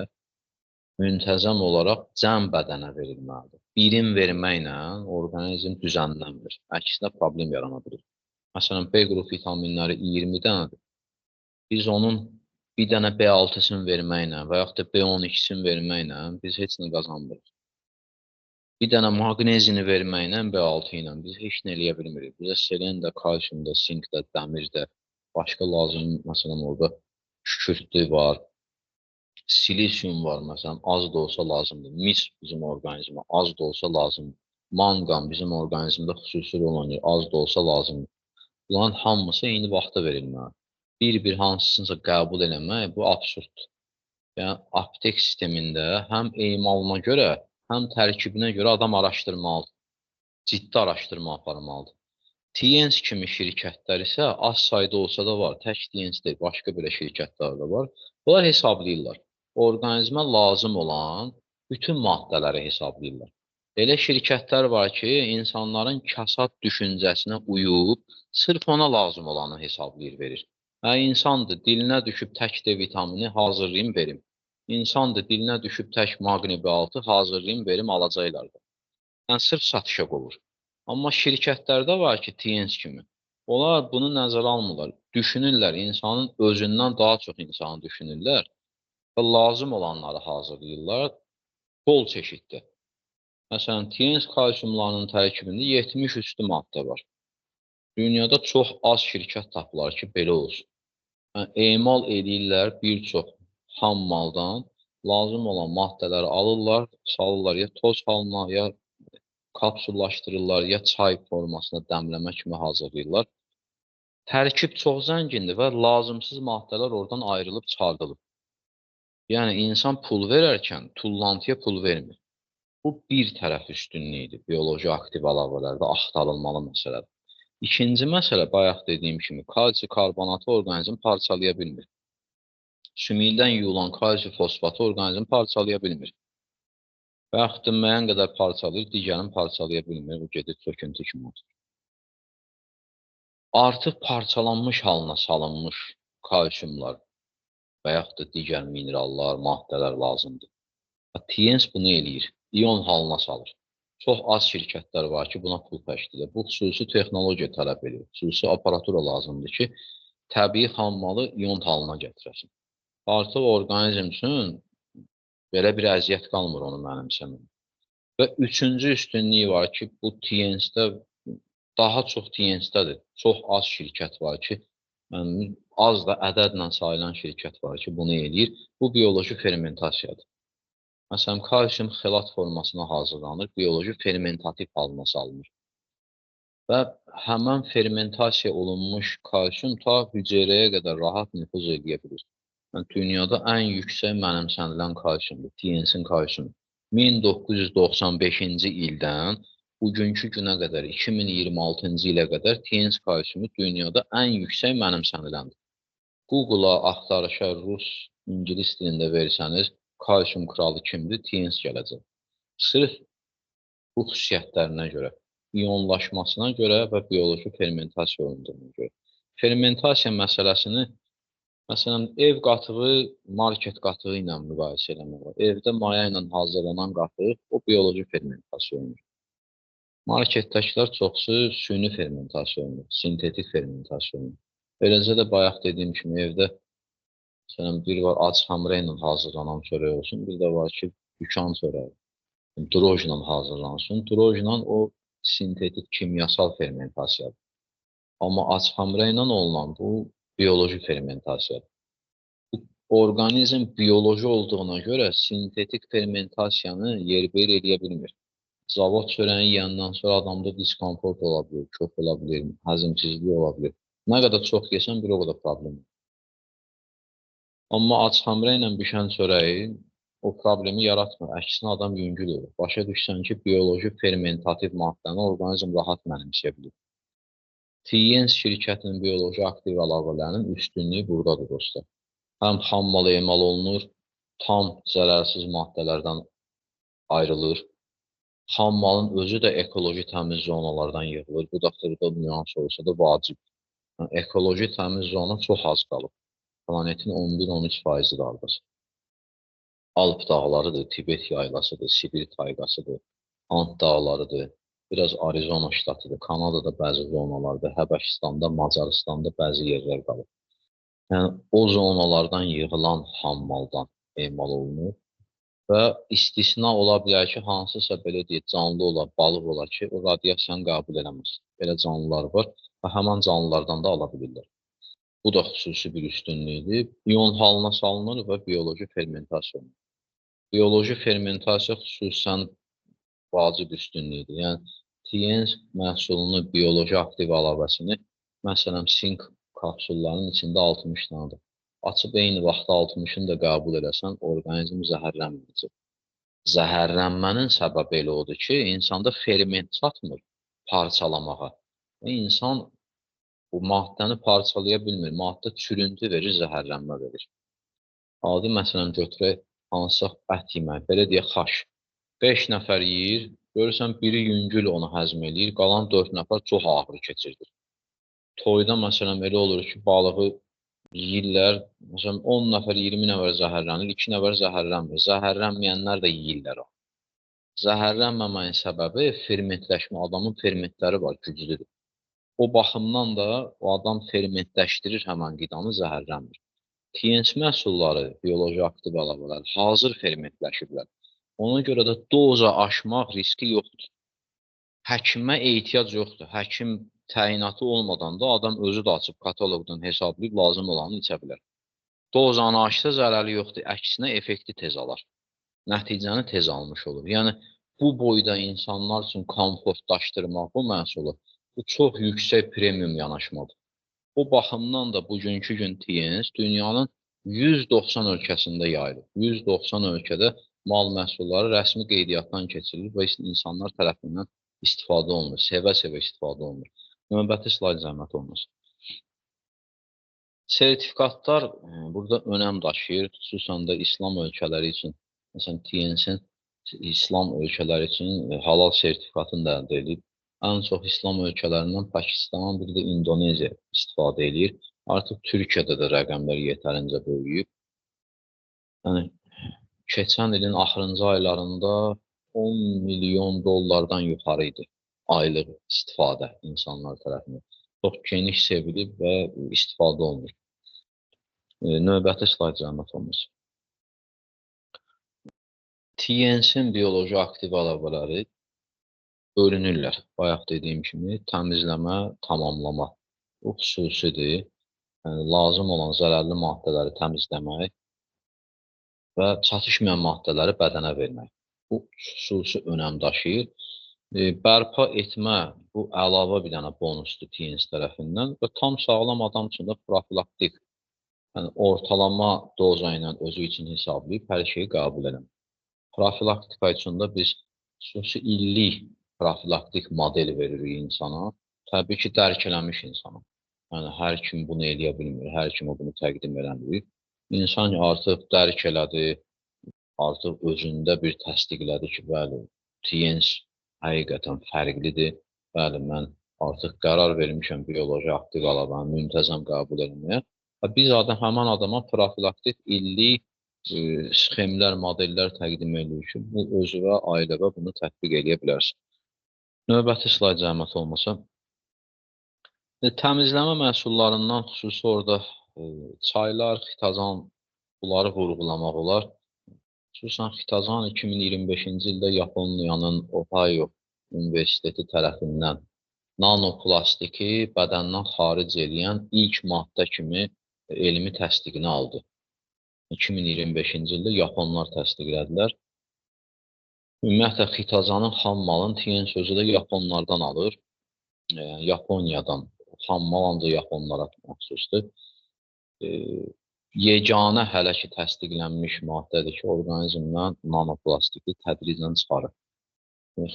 müntəzəm olaraq cəm bədənə verilməlidir. Birim verməklə orqanizm düzənlənmir. Əksinə problem yarana bilir. Məsələn, B qrup vitaminləri 20 dənədir. Biz onun bir dənə B6-sını verməklə və yaxud da B12-sini verməklə biz heç nə qazanmırıq. Bir dənə maqnezini verməklə B6 ilə biz heç nə eləyə bilmirik. Bizə selen də, kalsium da, sink də, dəmir də, başqa lazım, məsələn, orada kükürtlü var, silisium var, məsələn, az da olsa lazımdır. Mis bizim orqanizmə az da olsa lazımdır. Manqan bizim orqanizmdə xüsusi rol oynayır, az da olsa lazımdır. Bunların hamısı eyni vaxtda verilməlidir. Bir-bir hansısınsa qəbul eləmək, bu absurddur. Yəni, aptek sistemində həm emalına görə, həm tərkibinə görə adam araşdırmalıdır. Ciddi araşdırma aparmalıdır. Tiens kimi şirkətlər isə az sayda olsa da var. Tək Tiens deyil, başqa belə şirkətlər də var. Bunlar hesablayırlar. Orqanizmə lazım olan bütün maddələri hesablayırlar. Elə şirkətlər var ki, insanların kasad düşüncəsinə uyub, sırf ona lazım olanı hesablayır, verir. Hə, insandır, dilinə düşüb tək D vitamini hazırlayım, verim. İnsandır, dilinə düşüb tək maqni B6 hazırlayım, verim, alacaqlar da. Yəni, sırf satışa qovur. Amma şirkətlərdə var ki, Tiens kimi. Onlar bunu nəzərə almırlar. Düşünürlər, insanın özündən daha çox insanı düşünürlər və lazım olanları hazırlayırlar bol çeşiddə. Məsələn, Tiens kalsiumlarının tərkibində 70 üstü maddə var. Dünyada çox az şirkət tapılar ki, belə olsun. Yəni, emal eləyirlər bir çox xam maldan lazım olan maddələri alırlar, salırlar ya toz halına, ya kapsullaşdırırlar, ya çay formasına dəmləmə kimi hazırlayırlar. Tərkib çox zəngindir və lazımsız maddələr oradan ayrılıb çıxardılıb. Yəni, insan pul verərkən tullantıya pul vermir. Bu bir tərəf üstünlüyüdür bioloji aktiv əlavələrdə axtarılmalı məsələdir. İkinci məsələ, bayaq dediyim kimi, kalsi karbonatı orqanizm parçalaya bilmir. Sümükdən yuyulan kalsi fosfatı orqanizm parçalaya bilmir. Və yaxud da müəyyən qədər parçalayır, digərini parçalaya bilmir, bu gedir çöküntü kimi olur. Artıq parçalanmış halına salınmış kalsiumlar və yaxud da digər minerallar, maddələr lazımdır. Tiens bunu eləyir, ion halına salır. Çox az şirkətlər var ki, buna pul xərcləyir. Bu xüsusi texnologiya tələb edir, xüsusi aparatura lazımdır ki, təbii xammalı ion halına gətirəsin. Artıq orqanizm üçün belə bir əziyyət qalmır onu mənimsəmək. Və üçüncü üstünlüyü var ki, bu Tiensdə, daha çox Tiensdədir. Çox az şirkət var ki, yəni, az da ədədlə sayılan şirkət var ki, bunu eləyir. Bu bioloji fermentasiyadır. Məsələn, kalsium xelat formasına hazırlanır, bioloji fermentativ halına salınır. Və həmən fermentasiya olunmuş kalsium ta hüceyrəyə qədər rahat nüfuz edə bilir. Yəni, dünyada ən yüksək mənimsənilən kalsiumdur, Tiensin kalsiumu. 1995-ci ildən bugünkü günə qədər, 2026-cı ilə qədər Tiens kalsiumu dünyada ən yüksək mənimsəniləndir. Google-a axtarışa rus, ingilis dilində versəniz, kalsium kralı kimdir? Tiens gələcək. Sırf bu xüsusiyyətlərinə görə, ionlaşmasına görə və bioloji fermentasiya olunduğuna görə. Fermentasiya məsələsini, məsələn, ev qatığı market qatığı ilə müqayisə eləmək olar. Evdə maya ilə hazırlanan qatıq, o bioloji fermentasiya olunur. Marketdəkilər çoxsu süni fermentasiya olunur, sintetik fermentasiya olunur. Eləcə də bayaq dediyim kimi evdə Məsələn, bir var ac xəmirə ilə hazırlanan çörək olsun, bir də var ki, dükan çörəyi. Drojla hazırlansın. Drojla o sintetik kimyasal fermentasiyadır. Amma ac xəmirə ilə olunan bu bioloji fermentasiyadır. Bu orqanizm bioloji olduğuna görə sintetik fermentasiyanı yerbəyer eləyə bilmir. Zavod çörəyi yeyəndən sonra adamda diskomfort ola bilir, çox ola bilir, həzmsizlik ola bilir. Nə qədər çox yesən, bir o qədər problem olur. Amma ac xəmirə ilə bişən çörəyi o problemi yaratmır. Əksinə adam yüngül olur. Başa düşsən ki, bioloji fermentativ maddəni orqanizm rahat mənimsəyə bilir. Tiens şirkətinin bioloji aktiv əlavələrinin üstünlüyü buradadır dostlar. Həm xam mal emal olunur, tam zərərsiz maddələrdən ayrılır. Xam malın özü də ekoloji təmiz zonalardan yığılır. Bu da xırda nüans olsa da vacib. Yəni, ekoloji təmiz zona çox az qalıb. Planetin 11-13%-dir hardasa. Alp dağlarıdır, Tibet yaylasıdır, Sibir tayqasıdır, Ant dağlarıdır, biraz Arizona ştatıdır, Kanadada bəzi zonalarda, Həbəşistanda, Macaristanda bəzi yerlər qalıb. Yəni, o zonalardan yığılan xammaldan emal olunur və istisna ola bilər ki, hansısa belə deyək, canlı ola, balıq ola ki, o radiasiyanı qəbul eləməz. Belə canlılar var və həmin canlılardan da ala bilirlər. Bu da xüsusi bir üstünlükdür. İyon halına salınır və bioloji fermentasiya olunur. Bioloji fermentasiya xüsusən vacib üstünlükdür. Yəni, Tiens məhsulunu, bioloji aktiv əlavəsini, məsələn, sink kapsullarının içində 60 danadır. Açıb eyni vaxtda 60-ını da qəbul eləsən, orqanizm zəhərlənməyəcək. Zəhərlənmənin səbəbi elə odur ki, insanda ferment çatmır parçalamağa. İnsan bu maddəni parçalaya bilmir. Maddə çürüntü verir, zəhərlənmə verir. Adi, məsələn, götürək hansısa ət yemək, belə deyək, xaş. 5 nəfər yeyir, görürsən, biri yüngül onu həzm eləyir, qalan 4 nəfər çox ağır keçirdir. Toyda, məsələn, elə olur ki, balığı yeyirlər, məsələn, 10 nəfər, 20 nəfər zəhərlənir, 2 nəfər zəhərlənmir. Zəhərlənməyənlər də yeyirlər o. Zəhərlənməməyin səbəbi fermentləşmə, adamın fermentləri var, güclüdür. O baxımdan da o adam fermentləşdirir həmən qidanı, zəhərlənmir. TNS məhsulları, bioloji aktiv əlavələr hazır fermentləşiblər. Ona görə də doza aşmaq riski yoxdur. Həkimə ehtiyac yoxdur. Həkim təyinatı olmadan da adam özü də açıb kataloqdan hesablayıb lazım olanı içə bilər. Dozanı aşsa zərəri yoxdur. Əksinə effekti tez alar. Nəticəni tez almış olur. Yəni, bu boyda insanlar üçün komfortlaşdırmaq bu məhsulu, bu çox yüksək premium yanaşmadır. O baxımdan da bugünkü gün TNS dünyanın 190 ölkəsində yayılır. 190 ölkədə mal məhsulları rəsmi qeydiyyatdan keçirilir və insanlar tərəfindən istifadə olunur, sevə-sevə istifadə olunur. Növbəti slayd zəhmət olmasın. Sertifikatlar burada önəm daşıyır, xüsusən də İslam ölkələri üçün. Məsələn, TNS-in İslam ölkələri üçün halal sertifikatını da əldə edib. Ən çox İslam ölkələrindən Pakistan, bir də İndoneziya istifadə edir. Artıq Türkiyədə də rəqəmlər yetərincə böyüyüb. Yəni, keçən ilin axırıncı aylarında 10 milyon dollardan yuxarı idi aylıq istifadə insanlar tərəfindən. Çox geniş sevilib və istifadə olunur. Növbəti slayd zəhmət olmasın. TNS-in bioloji aktiv əlavələri bölünürlər. Bayaq dediyim kimi təmizləmə, tamamlama. Bu xüsusidir. Yəni, lazım olan zərərli maddələri təmizləmək və çatışmayan maddələri bədənə vermək. Bu xüsusi önəm daşıyır. Bərpa etmə, bu əlavə bir dənə bonusdur TNS tərəfindən və tam sağlam adam üçün də profilaktik, yəni ortalama doza ilə özü üçün hesablayıb hər şeyi qəbul eləmək. Profilaktika üçün də biz xüsusi illik profilaktik model veririk insana. Təbii ki, dərk eləmiş insana. Yəni, hər kim bunu eləyə bilmir, hər kimə bunu təqdim eləmirik. İnsan artıq dərk elədi, artıq özündə bir təsdiqlədi ki, bəli, TNS həqiqətən fərqlidir. Bəli, mən artıq qərar vermişəm bioloji aktiv əlavəni müntəzəm qəbul eləməyə. Və biz həmin adama profilaktik illik sxemlər, modellər təqdim edirik ki, bu özü və ailəvə bunu tətbiq eləyə bilərsin. Növbəti slayd zəhmət olmasa. Təmizləmə məhsullarından xüsusi orada çaylar, xitazan Bunları vurğulamaq olar. Xüsusən xitozan 2025-ci ildə Yaponiyanın Ohio Universiteti tərəfindən nanoplastiki bədəndən xaric eləyən ilk maddə kimi elmi təsdiqini aldı. 2025-ci ildə yaponlar təsdiqlədilər. Ümumiyyətlə, xitozanın xam malın TN sözü də yaponlardan alır. Yaponiyadan. Xam mal ancaq yaponlara məxsusdur. Yeganə hələ ki təsdiqlənmiş maddədir ki, orqanizmdən nanoplastiki tədricən çıxarır.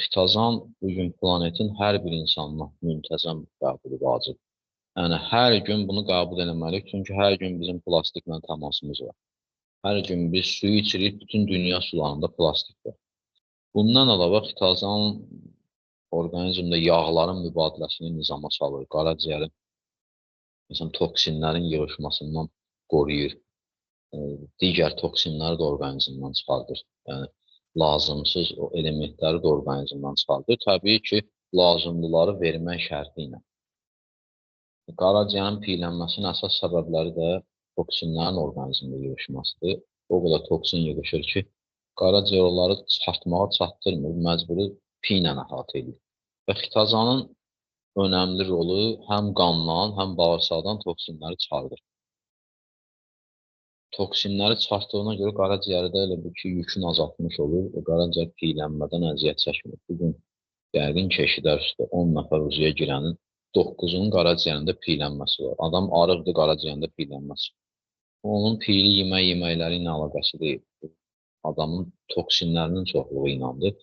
Xitozan bugün planetin hər bir insanına müntəzəm qəbulu vacib. Yəni, hər gün bunu qəbul eləməliyik, çünki hər gün bizim plastiklə təmasımız var. Hər gün biz suyu içirik, bütün dünya sularında plastik var. Bundan əlavə, xitozan orqanizmdə yağların mübadiləsini nizama salır, qaraciyərin, məsələn, toksinlərin yığışmasından qoruyur. Digər toksinləri də orqanizmdən çıxardır. Yəni, lazımsız o elementləri də orqanizmdən çıxardır. Təbii ki, lazımlıları vermək şərti ilə. Qaraciyərin piylənməsinin əsas səbəbləri də toksinlərin orqanizmdə yığışmasıdır. O qədər toksin yığışır ki, qaraciyər onları çıxartmağa çatdırmır, məcburi piy ilə əhatə edir. Və xitozanın önəmli rolu həm qandan, həm bağırsaqdan toksinləri çıxardır. Toksinləri çıxartdığına görə qaraciyəri də elə bir ki, yükünü azaltmış olur və qaraciyər piylənmədən əziyyət çəkmir. Bugün yəqin ki, eşidərsiniz, 10 nəfər uzuya girənin 9-unun qaraciyərində piylənməsi var. Adam arıqdır, qaraciyərində piylənməsi. Onun piyli yemək yeməkləri ilə əlaqəsi deyil. Adamın toksinlərinin çoxluğu ilandır.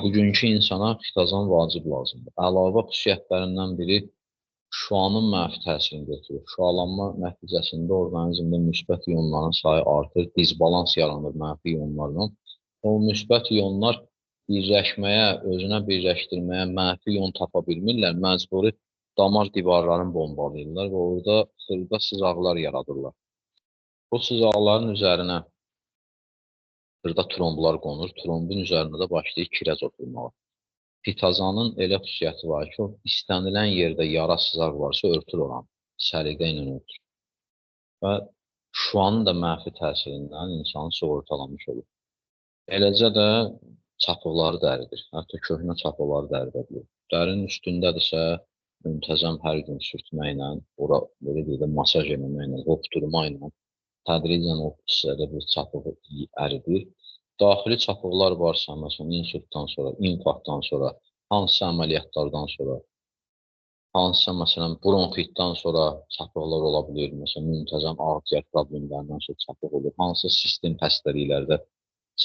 Bugünkü insana xitozan vacib lazımdır. Əlavə xüsusiyyətlərindən biri şüanın mənfi təsirini götürür. Şüalanma nəticəsində orqanizmdə müsbət ionların sayı artır, disbalans yaranır mənfi ionlarla. O müsbət ionlar birləşməyə, özünə birləşdirməyə mənfi ion tapa bilmirlər, məcburi damar divarlarını bombalayırlar və orada xırda sızaqlar yaradırlar. O sızaqların üzərinə xırda tromblar qonur, trombun üzərində də başlayır kirəc oturmağa. Xitozanın elə xüsusiyyəti var ki, o istənilən yerdə yara sızaq varsa örtür oranı, səliqə ilə örtür. Və şüanın da mənfi təsirindən insanı sığortalamış olur. Eləcə də çapıqları da əridir, hətta köhnə çapıqları da əridə bilir. Dərinin üstündədirsə, müntəzəm hər gün sürtməklə, ora, belə deyək də, masaj eləməklə, hopdurma ilə, tədricən o hissədə bir çapığı əridir. Daxili çapıqlar varsa, məsələn, insultdan sonra, infarktdan sonra, hansısa əməliyyatlardan sonra, hansısa, məsələn, bronxitdən sonra çapıqlar ola bilir, məsələn, müntəzəm ağciyər problemlərindən sonra çapıq olur, hansısa sistem xəstəliklərdə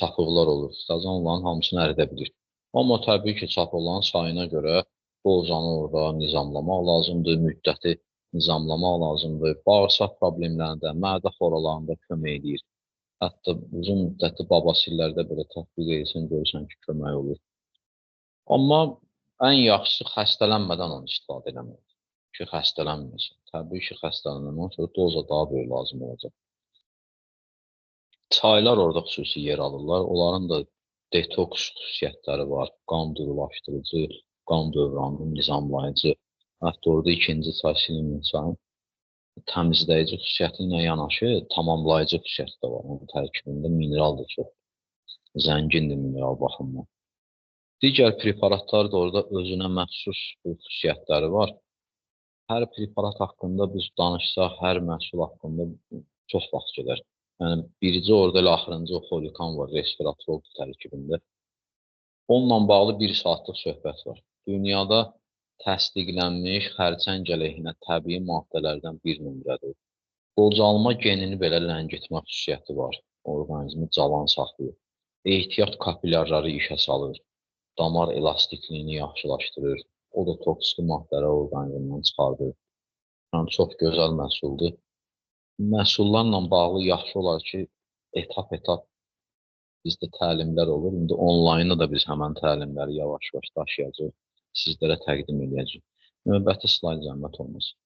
çapıqlar olur, xitozan onların hamısını əridə bilir. Amma təbii ki, çapıqların sayına görə dozanı orada nizamlamaq lazımdır, müddəti nizamlamaq lazımdır, bağırsaq problemlərində, mədə xoralarında kömək eləyir. Hətta uzun müddətli babasillərdə belə tətbiq edirsən, görürsən ki, kömək olur. Amma ən yaxşısı xəstələnmədən onu istifadə eləməkdir ki, xəstələnməsin. Təbii ki, xəstələnəndən sonra doza daha böyük lazım olacaq. Çaylar orada xüsusi yer alırlar. Onların da detoks xüsusiyyətləri var. Qan durulaşdırıcı, qan dövranını nizamlayıcı. Hətta orada ikinci çay silimin çayın təmizləyici xüsusiyyəti ilə yanaşı tamamlayıcı xüsusiyyəti də var. Onun tərkibində mineral da çox zəngindir mineral baxımından. Digər preparatlar da orada özünə məxsus xüsusiyyətləri var. Hər preparat haqqında biz danışsaq, hər məhsul haqqında çox vaxt gedər. Yəni, bircə orada elə axırıncı o xolikan var, respiratrol tərkibində. Onunla bağlı bir saatlıq söhbət var. Dünyada təsdiqlənmiş xərçəng əleyhinə təbii maddələrdən bir nömrədir. Qocalma genini belə ləngitmə xüsusiyyəti var. Orqanizmi cavan saxlayır. Ehtiyat kapilyarları işə salır. Damar elastikliyini yaxşılaşdırır. O da toksiki maddələri orqanizmdən çıxardır. Yəni, çox gözəl məhsuldur. Məhsullarla bağlı yaxşı olar ki, etap-etap bizdə təlimlər olur. İndi onlaynda da biz həmən təlimləri yavaş-yavaş daşıyacağıq. Sizlərə təqdim edəcəyik. Növbəti slayd zəhmət olmasın.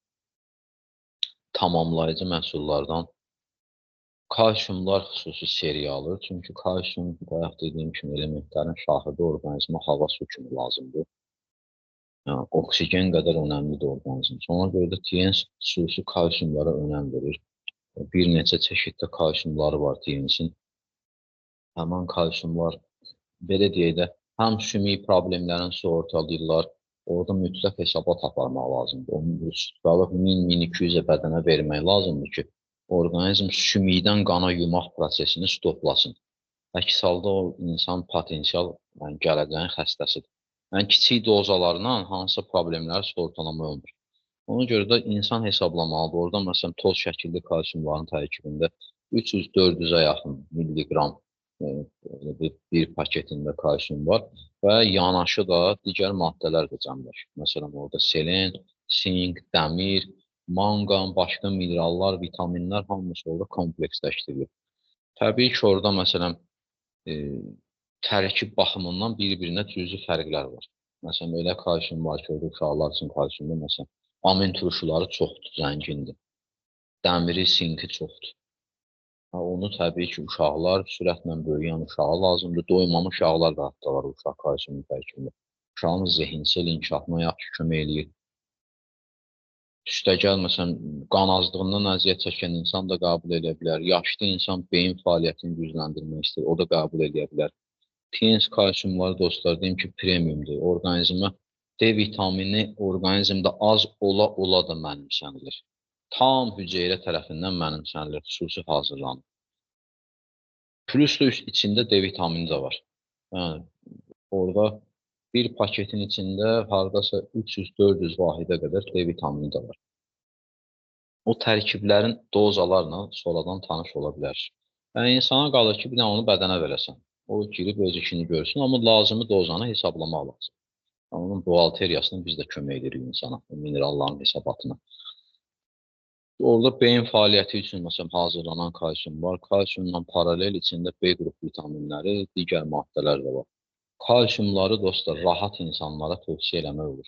Tamamlayıcı məhsullardan kalsiumlar xüsusi seriya alır. Çünki kalsium, bayaq dediyim kimi, elementlərin şahidi orqanizmə hava su kimi lazımdır. Yəni, oksigen qədər önəmlidir orqanizm. Ona görə də TN xüsusi kalsiumlara önəm verir. Bir neçə çeşiddə kalsiumları var TNS-in. Həmin kalsiumlar, belə deyək də, həm sümük problemlərini sığortalayırlar. Orada mütləq hesabat aparmaq lazımdır. Onun sutkalıq 1000-1200-ə bədənə vermək lazımdır ki, orqanizm sümükdən qana yumaq prosesini stoplasın. Əks halda o insan potensial, yəni gələcəyin xəstəsidir. Yəni kiçik dozalarla hansısa problemləri sığortalamaq olmur. Ona görə də insan hesablamalıdır. Orada məsələn toz şəkilli kalsiumların tərkibində 300-400-ə yaxın milliqram bir paketində kalsium var və yanaşı da digər maddələr də cəmləşir. Məsələn, orada selen, sink, dəmir, manqan, başqa minerallar, vitaminlər hamısı orada kompleksləşdirilir. Təbii ki, orada məsələn tərkib baxımından bir-birinə cüzi fərqlər var. Məsələn, elə kalsium var ki, orada uşaqlar üçün kalsiumda məsələn amin turşuları çoxdur, zəngindir. Dəmiri, sinki çoxdur. Onu təbii ki, uşaqlar, sürətlə böyüyən uşağa lazımdır. Doymamış yağlar da hətta var uşaq kalsiumun tərkibində. Uşağın zehinsel inkişafına yaxşı kömək eləyir. Üstəgəl, məsələn, qan azlığından əziyyət çəkən insan da qəbul edə bilər. Yaşlı insan beyin fəaliyyətini gücləndirmək istəyir, o da qəbul edə bilər. TNS kalsiumları, dostlar, deyim ki, premiumdur. Orqanizmə D vitamini orqanizmdə az ola-ola da mənimsənilir. Tam hüceyrə tərəfindən mənimsənilir, xüsusi hazırlanır. Plus da içində D vitamini də var. Yəni, orada bir paketin içində hardasa 300-400 vahidə qədər D vitamini də var. O tərkiblərin dozalarla sonradan tanış ola bilərsiniz. Yəni, insana qalır ki, bir dənə onu bədənə verəsən. O girib öz işini görsün, amma lazımı dozanı hesablamaq lazım. Onun buğalteriyasını biz də kömək edirik insana, o mineralların hesabatına. Orada beyin fəaliyyəti üçün məsələn hazırlanan kalsium var. Kalsiumla paralel içində B qrup vitaminləri, digər maddələr də var. Kalsiumları dostlar rahat insanlara tövsiyə eləmək olur.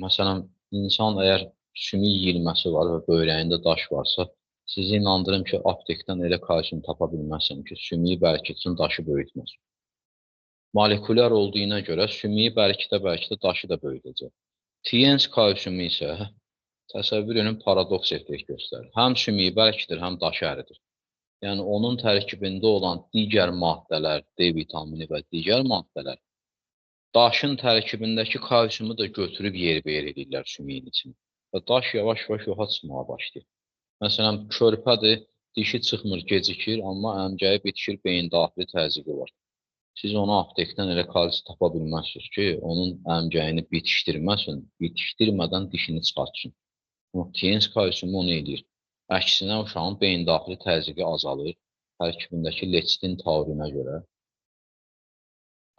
Məsələn, insan əgər sümük yeyilməsi var və böyrəyində daş varsa, sizi inandırım ki, aptekdən elə kalsium tapa bilməzsən ki, sümüyü bərkitsin, daşı böyütməz. Molekulyar olduğuna görə sümüyü bərkidə-bərkidə daşı da böyüdəcək. TNS kalsiumu isə təsəvvür edin, paradoks effekt göstərir. Həm sümüyü bərkidir, həm daşı əridir. Yəni, onun tərkibində olan digər maddələr, D vitamini və digər maddələr daşın tərkibindəki kalsiumu da götürüb yerbəyer edirlər sümüyün içinə. Və daş yavaş-yavaş yoxa çıxmağa başlayır. Məsələn, körpədir, dişi çıxmır, gecikir, amma əmgəyi bitişir, beyin daxili təzyiqi var. Siz ona aptekdən elə kalsi tapa bilməzsiniz ki, onun əmgəyini bitişdirməsin, bitişdirmədən dişini çıxartsın. TNS kalsiumu onu eləyir. Əksinə, uşağın beyin daxili təzyiqi azalır, tərkibindəki lecitin taurinə görə.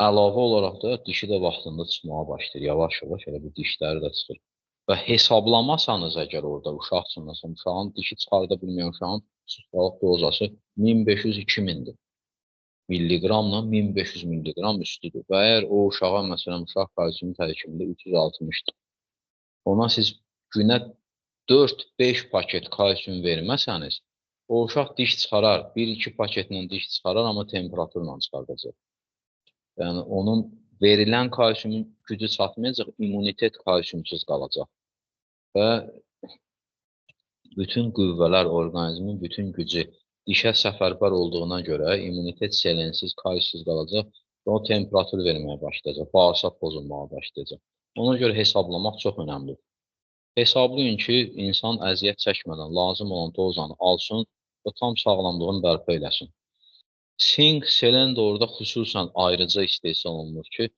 Əlavə olaraq da dişi də vaxtında çıxmağa başlayır, yavaş-yavaş elə bir dişləri də çıxır. Və hesablamasanız əgər orada uşaq üçün, məsələn, uşağın dişi çıxarda bilməyən uşağın sutkalıq dozası 1500-2000-dir. Milliqramla 1500 milliqram üstüdür. Və əgər o uşağa, məsələn, uşaq kalsiumu tərkibində 360-dır. Ona siz günə 4-5 paket kalsium verməsəniz, o uşaq diş çıxarar, 1-2 paketlə diş çıxarar, amma temperaturla çıxardacaq. Yəni, onun verilən kalsiumun gücü çatmayacaq, immunitet kalsiumsuz qalacaq. Və bütün qüvvələr, orqanizmin bütün gücü dişə səfərbər olduğuna görə immunitet selensiz, kalsiumsuz qalacaq və o temperatur verməyə başlayacaq, bağırsaq pozulmağa başlayacaq. Ona görə hesablamaq çox önəmlidir. Hesablayın ki, insan əziyyət çəkmədən lazım olan dozanı alsın və tam sağlamlığını bərpa eləsin. Sink, selen də orada xüsusən ayrıca istehsal olunur ki,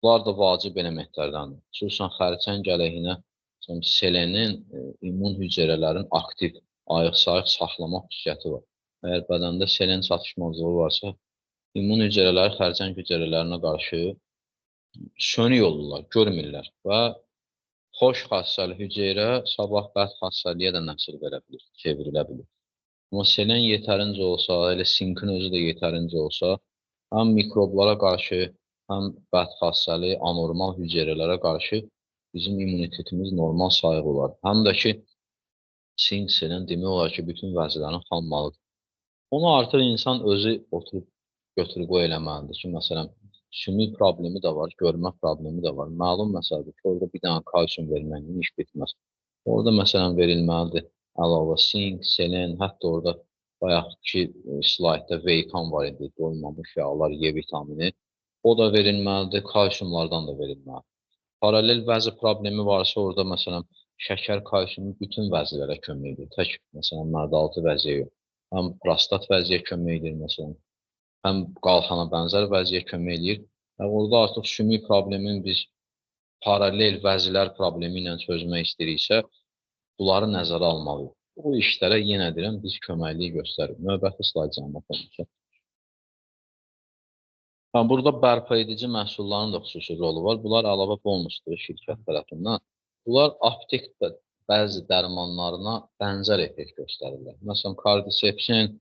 bunlar da vacib elementlərdəndir. Xüsusən xərçəng əleyhinə selenin immun hüceyrələrin aktiv, ayıq-sayıq saxlamaq xüsusiyyəti var. Əgər bədəndə selen çatışmazlığı varsa, immun hüceyrələri xərçəng hüceyrələrinə qarşı sönük olurlar, görmürlər və xoş xassəli hüceyrə sabah bəd xassəliyə də nəsil verə bilir, çevrilə bilir. Amma selen yetərincə olsa, elə sinkin özü də yetərincə olsa, həm mikroblara qarşı, həm bəd xassəli, anormal hüceyrələrə qarşı bizim immunitetimiz normal sayıq olar. Həm də ki, sink, selen demək olar ki, bütün vəzilərin xammalıdır. Onu artıq insan özü oturub götür-qoy eləməlidir ki, məsələn, sümük problemi də var, görmə problemi də var. Məlum məsələdir ki, orada bir dənə kalsium verməklə iş bitməz. Orada məsələn verilməlidir Əlavə sink, selen, hətta orada bayaqki slaydda veykan var idi, doymamış yağlar, E vitamini. O da verilməlidir, kalsiumlardan da verilməlidir. Paralel vəzi problemi varsa orada məsələn şəkər kalsiumu bütün vəzilərə kömək edir. Tək məsələn mərdaltı vəziyə yox. Həm prostat vəziyə kömək edir məsələn, həm qalxana bənzər vəziyə kömək edir. Və orada artıq sümük problemini biz paralel vəzilər problemi ilə çözmək istəyiriksə, bunları nəzərə almalıyıq. Bu işlərə yenə deyirəm, biz köməklik göstəririk. Növbəti slayd zəhmət olmasa. Burada bərpa edici məhsulların da xüsusi rolu var. Bunlar əlavə bonusdur şirkət tərəfindən. Bunlar aptekdə bəzi dərmanlarına bənzər effekt göstərirlər. Məsələn, kardisepsin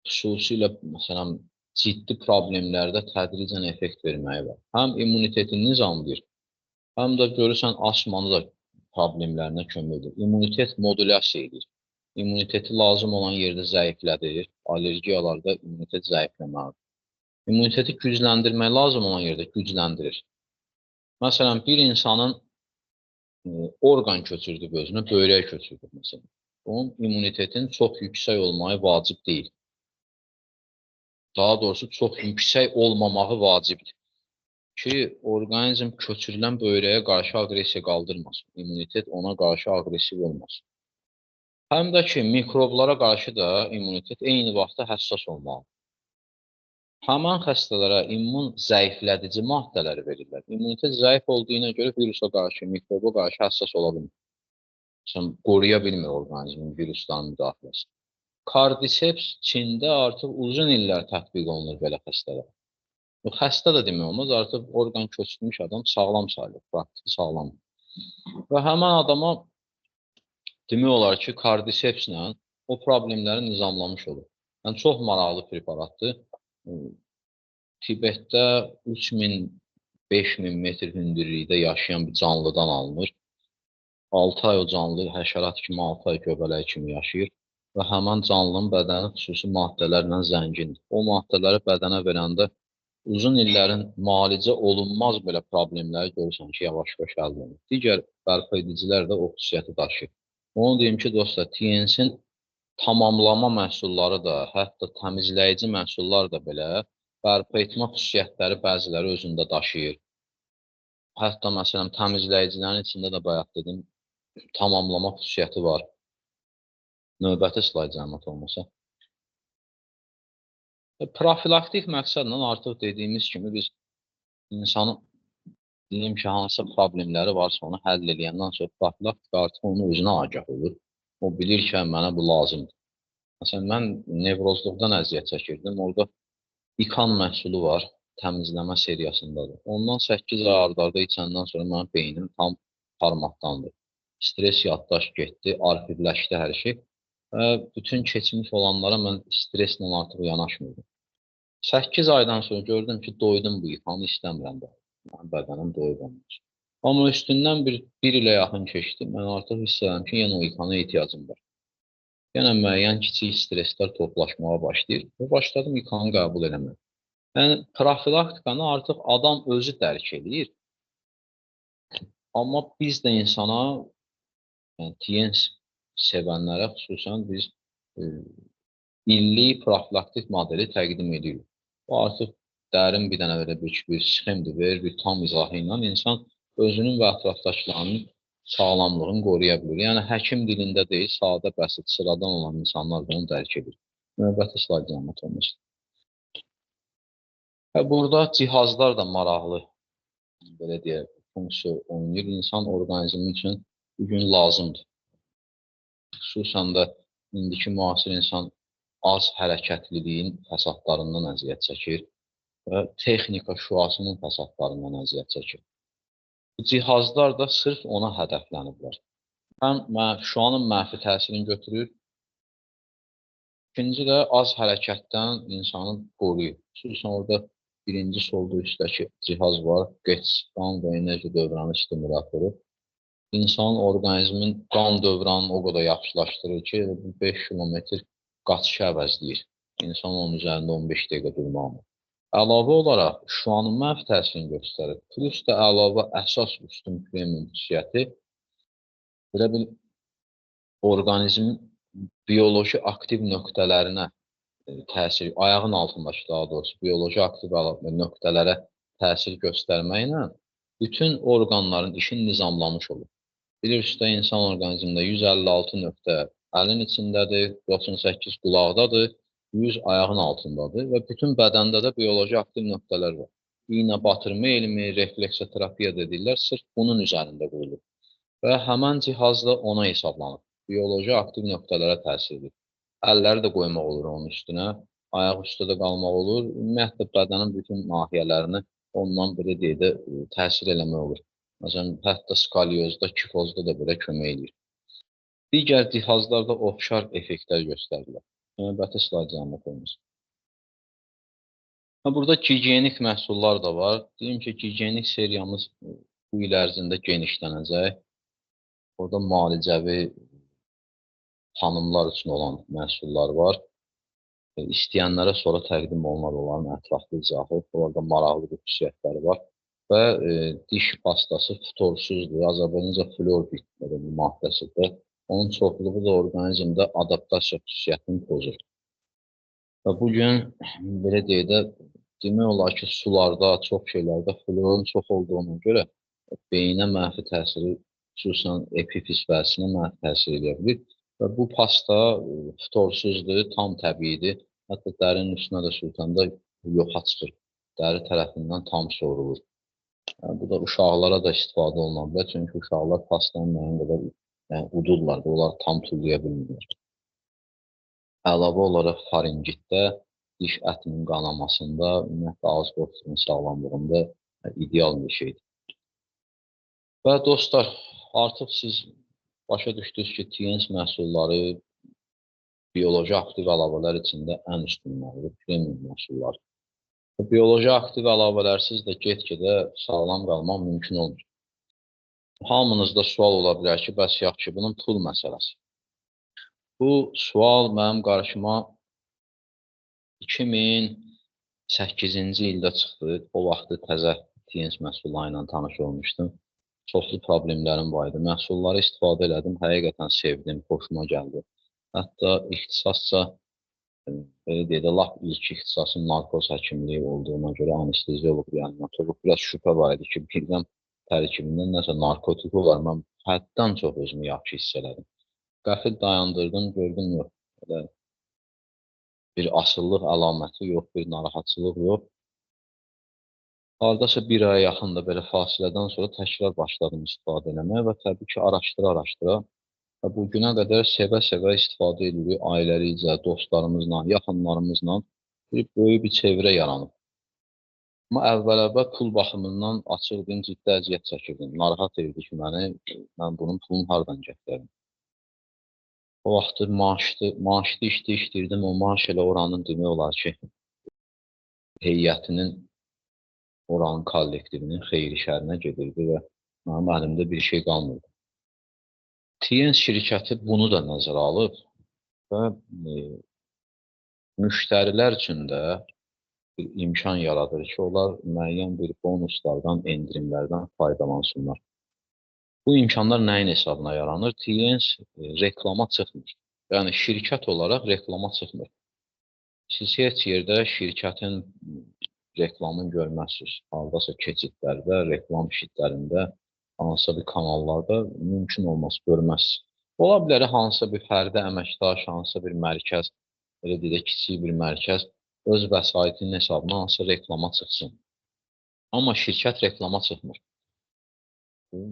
xüsusilə məsələn, ciddi problemlərdə tədricən effekt verməyi var. Həm immuniteti nizamlayır, həm də görürsən asmanı da problemlərinə kömək edir. İmmunitet modulyasiya edir. İmmuniteti lazım olan yerdə zəiflədir. Allergiyalarda immunitet zəifləməlidir. İmmuniteti gücləndirmək lazım olan yerdə gücləndirir. Məsələn, bir insanın orqan köçürdü özünə, böyrək köçürdü məsələn. Onun immunitetin çox yüksək olmağı vacib deyil. Daha doğrusu, çox yüksək olmamağı vacibdir. Ki, orqanizm köçürülən böyrəyə qarşı aqressiya qaldırmasın. İmmunitet ona qarşı aqressiv olmasın. Həm də ki, mikroblara qarşı da immunitet eyni vaxtda həssas olmalıdır. Həmən xəstələrə immun zəiflədici maddələri verirlər. İmmunitet zəif olduğuna görə virusa qarşı, mikroba qarşı həssas ola bilmir. Məsələn, qoruya bilmir orqanizmin virusların müdaxiləsi. Kardiseps Çində artıq uzun illər tətbiq olunur belə xəstələrə. Bu xəstə də demək olmaz, artıq orqan köçürmüş adam sağlam sayılır, praktiki sağlam. Və həmən adama demək olar ki, kardisepslə o problemləri nizamlamış olur. Yəni, çox maraqlı preparatdır. Tibetdə 3000-5000 metr hündürlükdə yaşayan bir canlıdan alınır. 6 ay o canlı həşərat kimi, 6 ay göbələk kimi yaşayır və həmən canlının bədəni xüsusi maddələrlə zəngindir. O maddələri bədənə verəndə uzun illərin müalicə olunmaz belə problemləri görürsən ki, yavaş-yavaş həll olunur. Digər bərpa edicilər də o xüsusiyyəti daşıyır. Onu deyim ki, dostlar, TNS-in tamamlama məhsulları da, hətta təmizləyici məhsullar da belə bərpa etmə xüsusiyyətləri bəziləri özündə daşıyır. Hətta məsələn, təmizləyicilərin içində də bayaq dedim, tamamlama xüsusiyyəti var. Növbəti slayd zəhmət olmasa. Profilaktik məqsədlə artıq dediyimiz kimi biz insanın deyim ki, hansısa problemləri varsa onu həll eləyəndən sonra profilaktika artıq onun özünə agah olur. O bilir ki, mənə bu lazımdır. Məsələn, mən nevrozluqdan əziyyət çəkirdim. Orada İkan məhsulu var, təmizləmə seriyasındadır. Ondan 8 ay ard-arda içəndən sonra mənim beynim tam parmaqdandır. Stres yaddaş getdi, arxivləşdi hər şey. Və bütün keçmiş olanlara mən streslə artıq yanaşmırdım. 8 aydan sonra gördüm ki, doydum bu İkanı, istəmirəm də. Mənim bədənim doyub ondan. Amma üstündən bir ilə yaxın keçdi. Mən artıq hiss edirəm ki, yenə o İkana ehtiyacım var. Yenə müəyyən kiçik streslər toplaşmağa başlayır və başladım İkanı qəbul eləməyə. Yəni, profilaktikanı artıq adam özü dərk eləyir. Amma biz də insana, yəni TNS sevənlərə xüsusən biz illik profilaktik modeli təqdim edirik. Bu artıq dərin bir dənə belə bir sxemdir, verir bir tam izahı ilə insan özünün və ətrafdakılarının sağlamlığını qoruya bilir. Yəni, həkim dilində deyil, sadə, bəsit, sıradan olan insanlar da onu dərk edir. Növbəti slayd zəhmət olmasın. Və burada cihazlar da maraqlı, belə deyək, funksiya oynayır. İnsan orqanizmi üçün bugün lazımdır. Xüsusən də indiki müasir insan az hərəkətliliyin fəsadlarından əziyyət çəkir və texnika şüasının fəsadlarından əziyyət çəkir. Bu cihazlar da sırf ona hədəfləniblər. Həm şüanın mənfi təsirini götürür, ikinci də az hərəkətdən insanı qoruyur. Xüsusən orada birinci solda üstdəki cihaz var, GETS, qan və enerji dövranı stimulatoru. İnsanın orqanizmin qan dövranını o qədər yaxşılaşdırır ki, 5 kilometr qaçışı əvəzləyir. İnsan onun üzərində 15 dəqiqə durmalı. Əlavə olaraq şüanın mənfi təsirini göstərir. Plus da əlavə əsas üstün premium xüsusiyyəti belə bir Orqanizmin bioloji aktiv nöqtələrinə təsir, ayağın altındakı daha doğrusu bioloji aktiv nöqtələrə təsir göstərməklə bütün orqanların işini nizamlamış olur. Bilirsiniz də, insan orqanizmində 156 nöqtə əlin içindədir, 98 qulaqdadır, 100 ayağın altındadır və bütün bədəndə də bioloji aktiv nöqtələr var. İynə batırma elmi, refleksoterapiya dediklər, sırf bunun üzərində qurulur. Və həmən cihaz da ona hesablanır. Bioloji aktiv nöqtələrə təsir edir. Əlləri də qoymaq olur onun üstünə, ayaq üstə də qalmaq olur. Ümumiyyətlə, bədənin bütün nahiyələrini ondan belə deyək də təsir eləmək olur. Məsələn, hətta skalyozda, kifozda da belə kömək edir. Digər cihazlarda oxşar effektlər göstərirlər. Növbəti slayd zəhmət olmasın. Burada gigiyenik məhsullar da var. Deyim ki, gigiyenik seriyamız bu il ərzində genişlənəcək. Orada müalicəvi xanımlar üçün olan məhsullar var. İstəyənlərə sonra təqdim olunar onların ətraflı izahı. Orada maraqlı bir xüsusiyyətləri var. Və diş pastası ftorsuzdur. Azərbaycanca flor maddəsidir. Onun çoxluğu da orqanizmdə adaptasiya xüsusiyyətini pozur. Və bugün, belə deyək də, demək olar ki, sularda, çox şeylərdə florun çox olduğuna görə beyinə mənfi təsiri, xüsusən epifiz vəzisinə mənfi təsir edə bilir. Və bu pasta ftorsuzdur, tam təbiidir. Hətta dərinin üstünə də sürtəndə yoxa çıxır. Dəri tərəfindən tam sorulur. Yəni, bu da uşaqlara da istifadə oluna bilər. Çünki uşaqlar pastanı müəyyən qədər udurlar və onlar tam tullaya bilmirlər. Əlavə olaraq faringitdə, diş ətinin qanamasında, ümumiyyətlə ağız boşluğunun sağlamlığında ideal bir şeydir. Və dostlar, artıq siz başa düşdünüz ki, Tiens məhsulları bioloji aktiv əlavələr içində ən üstünləridir, premium məhsullar. Bioloji aktiv əlavələrsiz də get-gedə sağlam qalmaq mümkün olmur. Hamınızda sual ola bilər ki, bəs yaxşı, bunun pul məsələsi. Bu sual mənim qarşıma 2008-ci ildə çıxdı. O vaxtı təzə Tiens məhsulları ilə tanış olmuşdum. Çoxlu problemlərim var idi. Məhsulları istifadə elədim, həqiqətən sevdim, xoşuma gəldi. Hətta ixtisasca, belə deyək də, lap ilk ixtisasım narkoz həkimliyi olduğuna görə anestezioloq, reanimatoloq biraz şübhə var idi ki, birdən tərkibindən nəsə narkotik olar. Mən həddən çox özümü yaxşı hiss elədim. Qəfil dayandırdım, gördüm, yox. Elə bir asıllıq əlaməti yox, bir narahatçılıq yox. Hardasa bir aya yaxın da belə fasilədən sonra təkrar başladım istifadə eləməyə və təbii ki, araşdıra-araşdıra və bu günə qədər sevə-sevə istifadə edirik ailəlikcə, dostlarımızla, yaxınlarımızla bir böyük bir çevrə yaranıb. Amma əvvəl-əvvəl pul baxımından açıq deyim, ciddi əziyyət çəkirdim. Narahat edirdi ki, məni, mən bunun pulunu hardan gətirərəm? O vaxtı maaşlı işdə işləyirdim, o maaş elə oranın demək olar ki, heyətinin, oranın kollektivinin xeyri şərinə gedirdi və mənim əlimdə bir şey qalmırdı. Tiens şirkəti bunu da nəzərə alıb və müştərilər üçün də bir imkan yaradır ki, onlar müəyyən bir bonuslardan, endirimlərdən faydalansınlar. Bu imkanlar nəyin hesabına yaranır? Tiens reklama çıxmır. Yəni, şirkət olaraq reklama çıxmır. Siz heç yerdə şirkətin reklamını görməzsiniz. Hardasa keçidlərdə, reklam şitlərində, hansısa bir kanallarda mümkün olmaz, görməzsiniz. Ola bilər hansısa bir fərdi əməkdaş, hansısa bir mərkəz, belə deyək də, kiçik bir mərkəz öz vəsaitinin hesabına hansısa reklama çıxsın. Amma şirkət reklama çıxmır.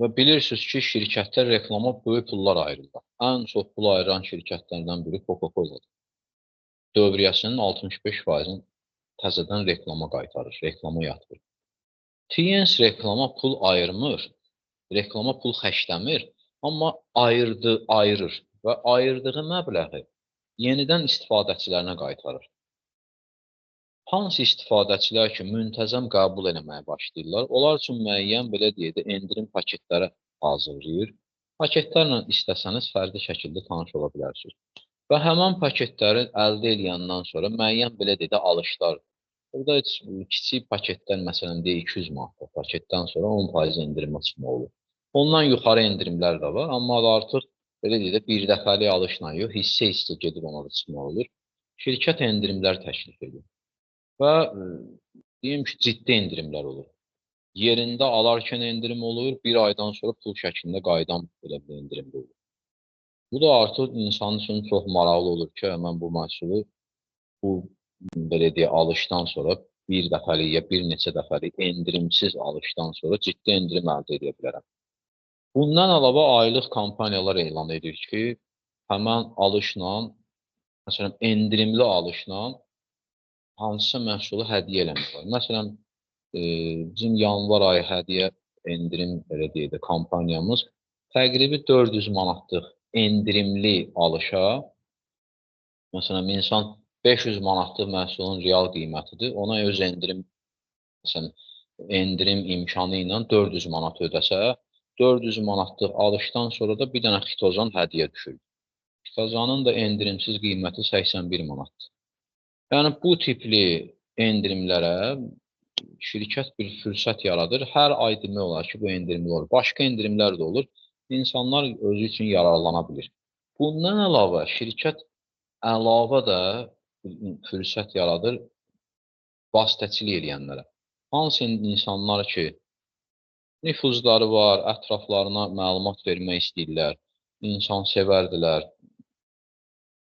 Və bilirsiniz ki, şirkətlər reklama böyük pullar ayırırlar. Ən çox pul ayıran şirkətlərdən biri Coca-Cola'dır. Dövriyyəsinin 65%-ni təzədən reklama qaytarır, reklama yatırır. Tiens reklama pul ayırmır, reklama pul xərcləmir, amma ayırır və ayırdığı məbləği yenidən istifadəçilərinə qaytarır. Hansı istifadəçilər ki, müntəzəm qəbul eləməyə başlayırlar, onlar üçün müəyyən, belə deyək də, endirim paketləri hazırlayır. Paketlərlə istəsəniz fərdi şəkildə tanış ola bilərsiniz. Və həmən paketləri əldə eləyəndən sonra müəyyən, belə deyək də, alışlar. Burada heç kiçik paketlər, məsələn, deyək 200 manatlıq paketdən sonra 10% endirimə çıxmaq olur. Ondan yuxarı endirimlər də var, amma artıq Belə deyək də, bir dəfəlik alışla yox, hissə-hissə gedib ona da çıxmaq olur. Şirkət endirimlər təklif edir. Və deyim ki, ciddi endirimlər olur. Yerində alarkən endirim olur, bir aydan sonra pul şəklində qayıdan belə bir endirim olur. Bu da artıq insan üçün çox maraqlı olur ki, mən bu məhsulu bu belə deyək, alışdan sonra bir dəfəlik ya bir neçə dəfəlik endirimsiz alışdan sonra ciddi endirim əldə edə bilərəm. Bundan əlavə aylıq kampaniyalar elan edir ki, həmən alışla, məsələn, endirimli alışla hansısa məhsulu hədiyyə eləmək olar. Məsələn, bizim yanvar ayı hədiyyə endirim, belə deyək də, kampaniyamız təqribi 400 manatlıq endirimli alışa, məsələn, insan 500 manatlıq məhsulun real qiymətidir, ona öz endirim, məsələn, endirim imkanı ilə 400 manat ödəsə, 400 manatlıq alışdan sonra da bir dənə xitozan hədiyyə düşür. Xitozanın da endirimsiz qiyməti 81 manatdır. Yəni, bu tipli endirimlərə şirkət bir fürsət yaradır. Hər ay demək olar ki, bu endirimli olur. Başqa endirimlər də olur. İnsanlar özü üçün yararlana bilir. Bundan əlavə, şirkət əlavə də fürsət yaradır vasitəçilik eləyənlərə. Hansı insanlar ki, nüfuzları var, ətraflarına məlumat vermək istəyirlər, insan sevərdilər,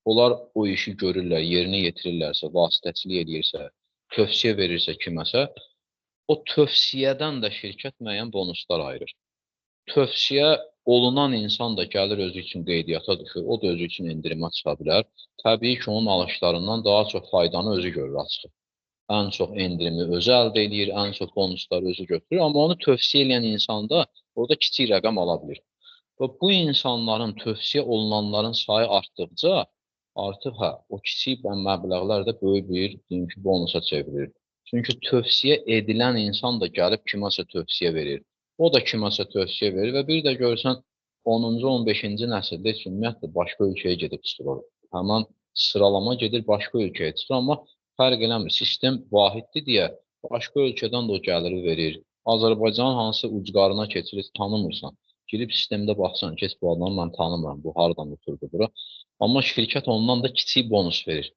onlar o işi görürlər, yerinə yetirirlərsə, vasitəçilik eləyirsə, tövsiyə verirsə kiməsə, o tövsiyədən də şirkət müəyyən bonuslar ayırır. Tövsiyə olunan insan da gəlir özü üçün qeydiyyata düşür, o da özü üçün endirimə çıxa bilər. Təbii ki, onun alışlarından daha çox faydanı özü görür açıq. Ən çox endirimi özü əldə eləyir, ən çox bonusları özü götürür, amma onu tövsiyə eləyən insan da orada kiçik rəqəm ala bilir. Və bu insanların, tövsiyə olunanların sayı artdıqca, artıq hə, o kiçik məbləğlər də böyük bir, deyim ki, bonusa çevrilir. Çünki tövsiyə edilən insan da gəlib kiməsə tövsiyə verir. O da kiməsə tövsiyə verir və bir də görsən 10-cu, 15-ci nəsildə heç ümumiyyətlə başqa ölkəyə gedib çıxır. Həmin sıralama gedir, başqa ölkəyə çıxır, amma fərq eləmir. Sistem vahiddir deyə başqa ölkədən də o gəliri verir. Azərbaycanın hansı ucqarına keçirir, tanımırsan. Girib sistemdə baxsan, keç bu adamı mən tanımıram, bu hardan oturdu bura. Amma şirkət ondan da kiçik bonus verir.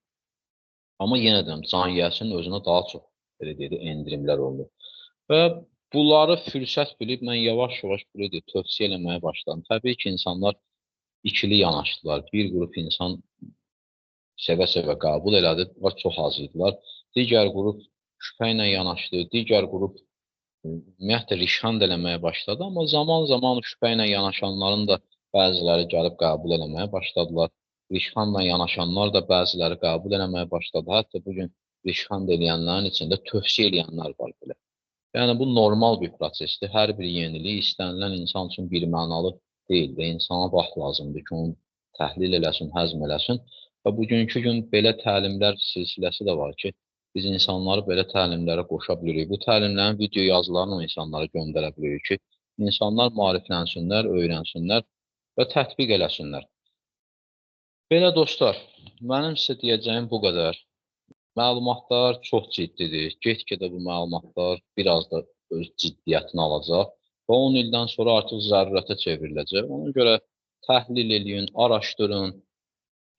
Amma yenə deyirəm, can yiyəsinin özünə daha çox, belə deyək də, endirimlər olunur. Və bunları fürsət bilib, mən yavaş-yavaş belə deyək, tövsiyə eləməyə başladım. Təbii ki, insanlar ikili yanaşdılar. Bir qrup insan sevə-sevə qəbul elədi, bunlar çox az idilər. Digər qrup şübhə ilə yanaşdı, digər qrup ümumiyyətlə rişxənd eləməyə başladı. Amma zaman-zaman şübhə ilə yanaşanların da bəziləri gəlib qəbul eləməyə başladılar. Rişxəndlə yanaşanlar da bəziləri qəbul eləməyə başladı. Hətta bugün rişxənd eləyənlərin içində tövsiyə eləyənlər var belə. Yəni, bu normal bir prosesdir. Hər bir yenilik istənilən insan üçün bir mənalı deyil və insana vaxt lazımdır ki, onu təhlil eləsin, həzm eləsin. Və bugünkü gün belə təlimlər silsiləsi də var ki, biz insanları belə təlimlərə qoşa bilirik. Bu təlimlərin video yazılarını o insanlara göndərə bilirik ki, insanlar maariflənsinlər, öyrənsinlər və tətbiq eləsinlər. Belə dostlar, mənim sizə deyəcəyim bu qədər. Məlumatlar çox ciddidir. Get-gedə bu məlumatlar biraz da öz ciddiyyətini alacaq və 10 ildən sonra artıq zərurətə çevriləcək. Ona görə təhlil eləyin, araşdırın,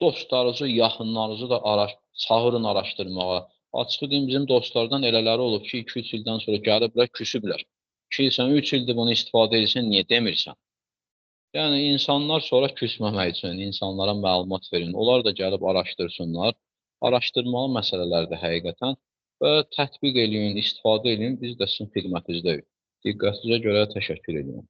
dostlarınızı, yaxınlarınızı da çağırın araşdırmağa. Açığı deyim, bizim dostlardan elələri olub ki, 2-3 ildən sonra gəliblər, küsüblər. Ki, sən 3 ildir bunu istifadə edirsən, niyə demirsən? Yəni, insanlar sonra küsməmək üçün insanlara məlumat verin. Onlar da gəlib araşdırsınlar. Araşdırmalı məsələlərdir həqiqətən və tətbiq eləyin, istifadə eləyin. Biz də sizin xidmətinizdəyik. Diqqətinizə görə təşəkkür edirəm.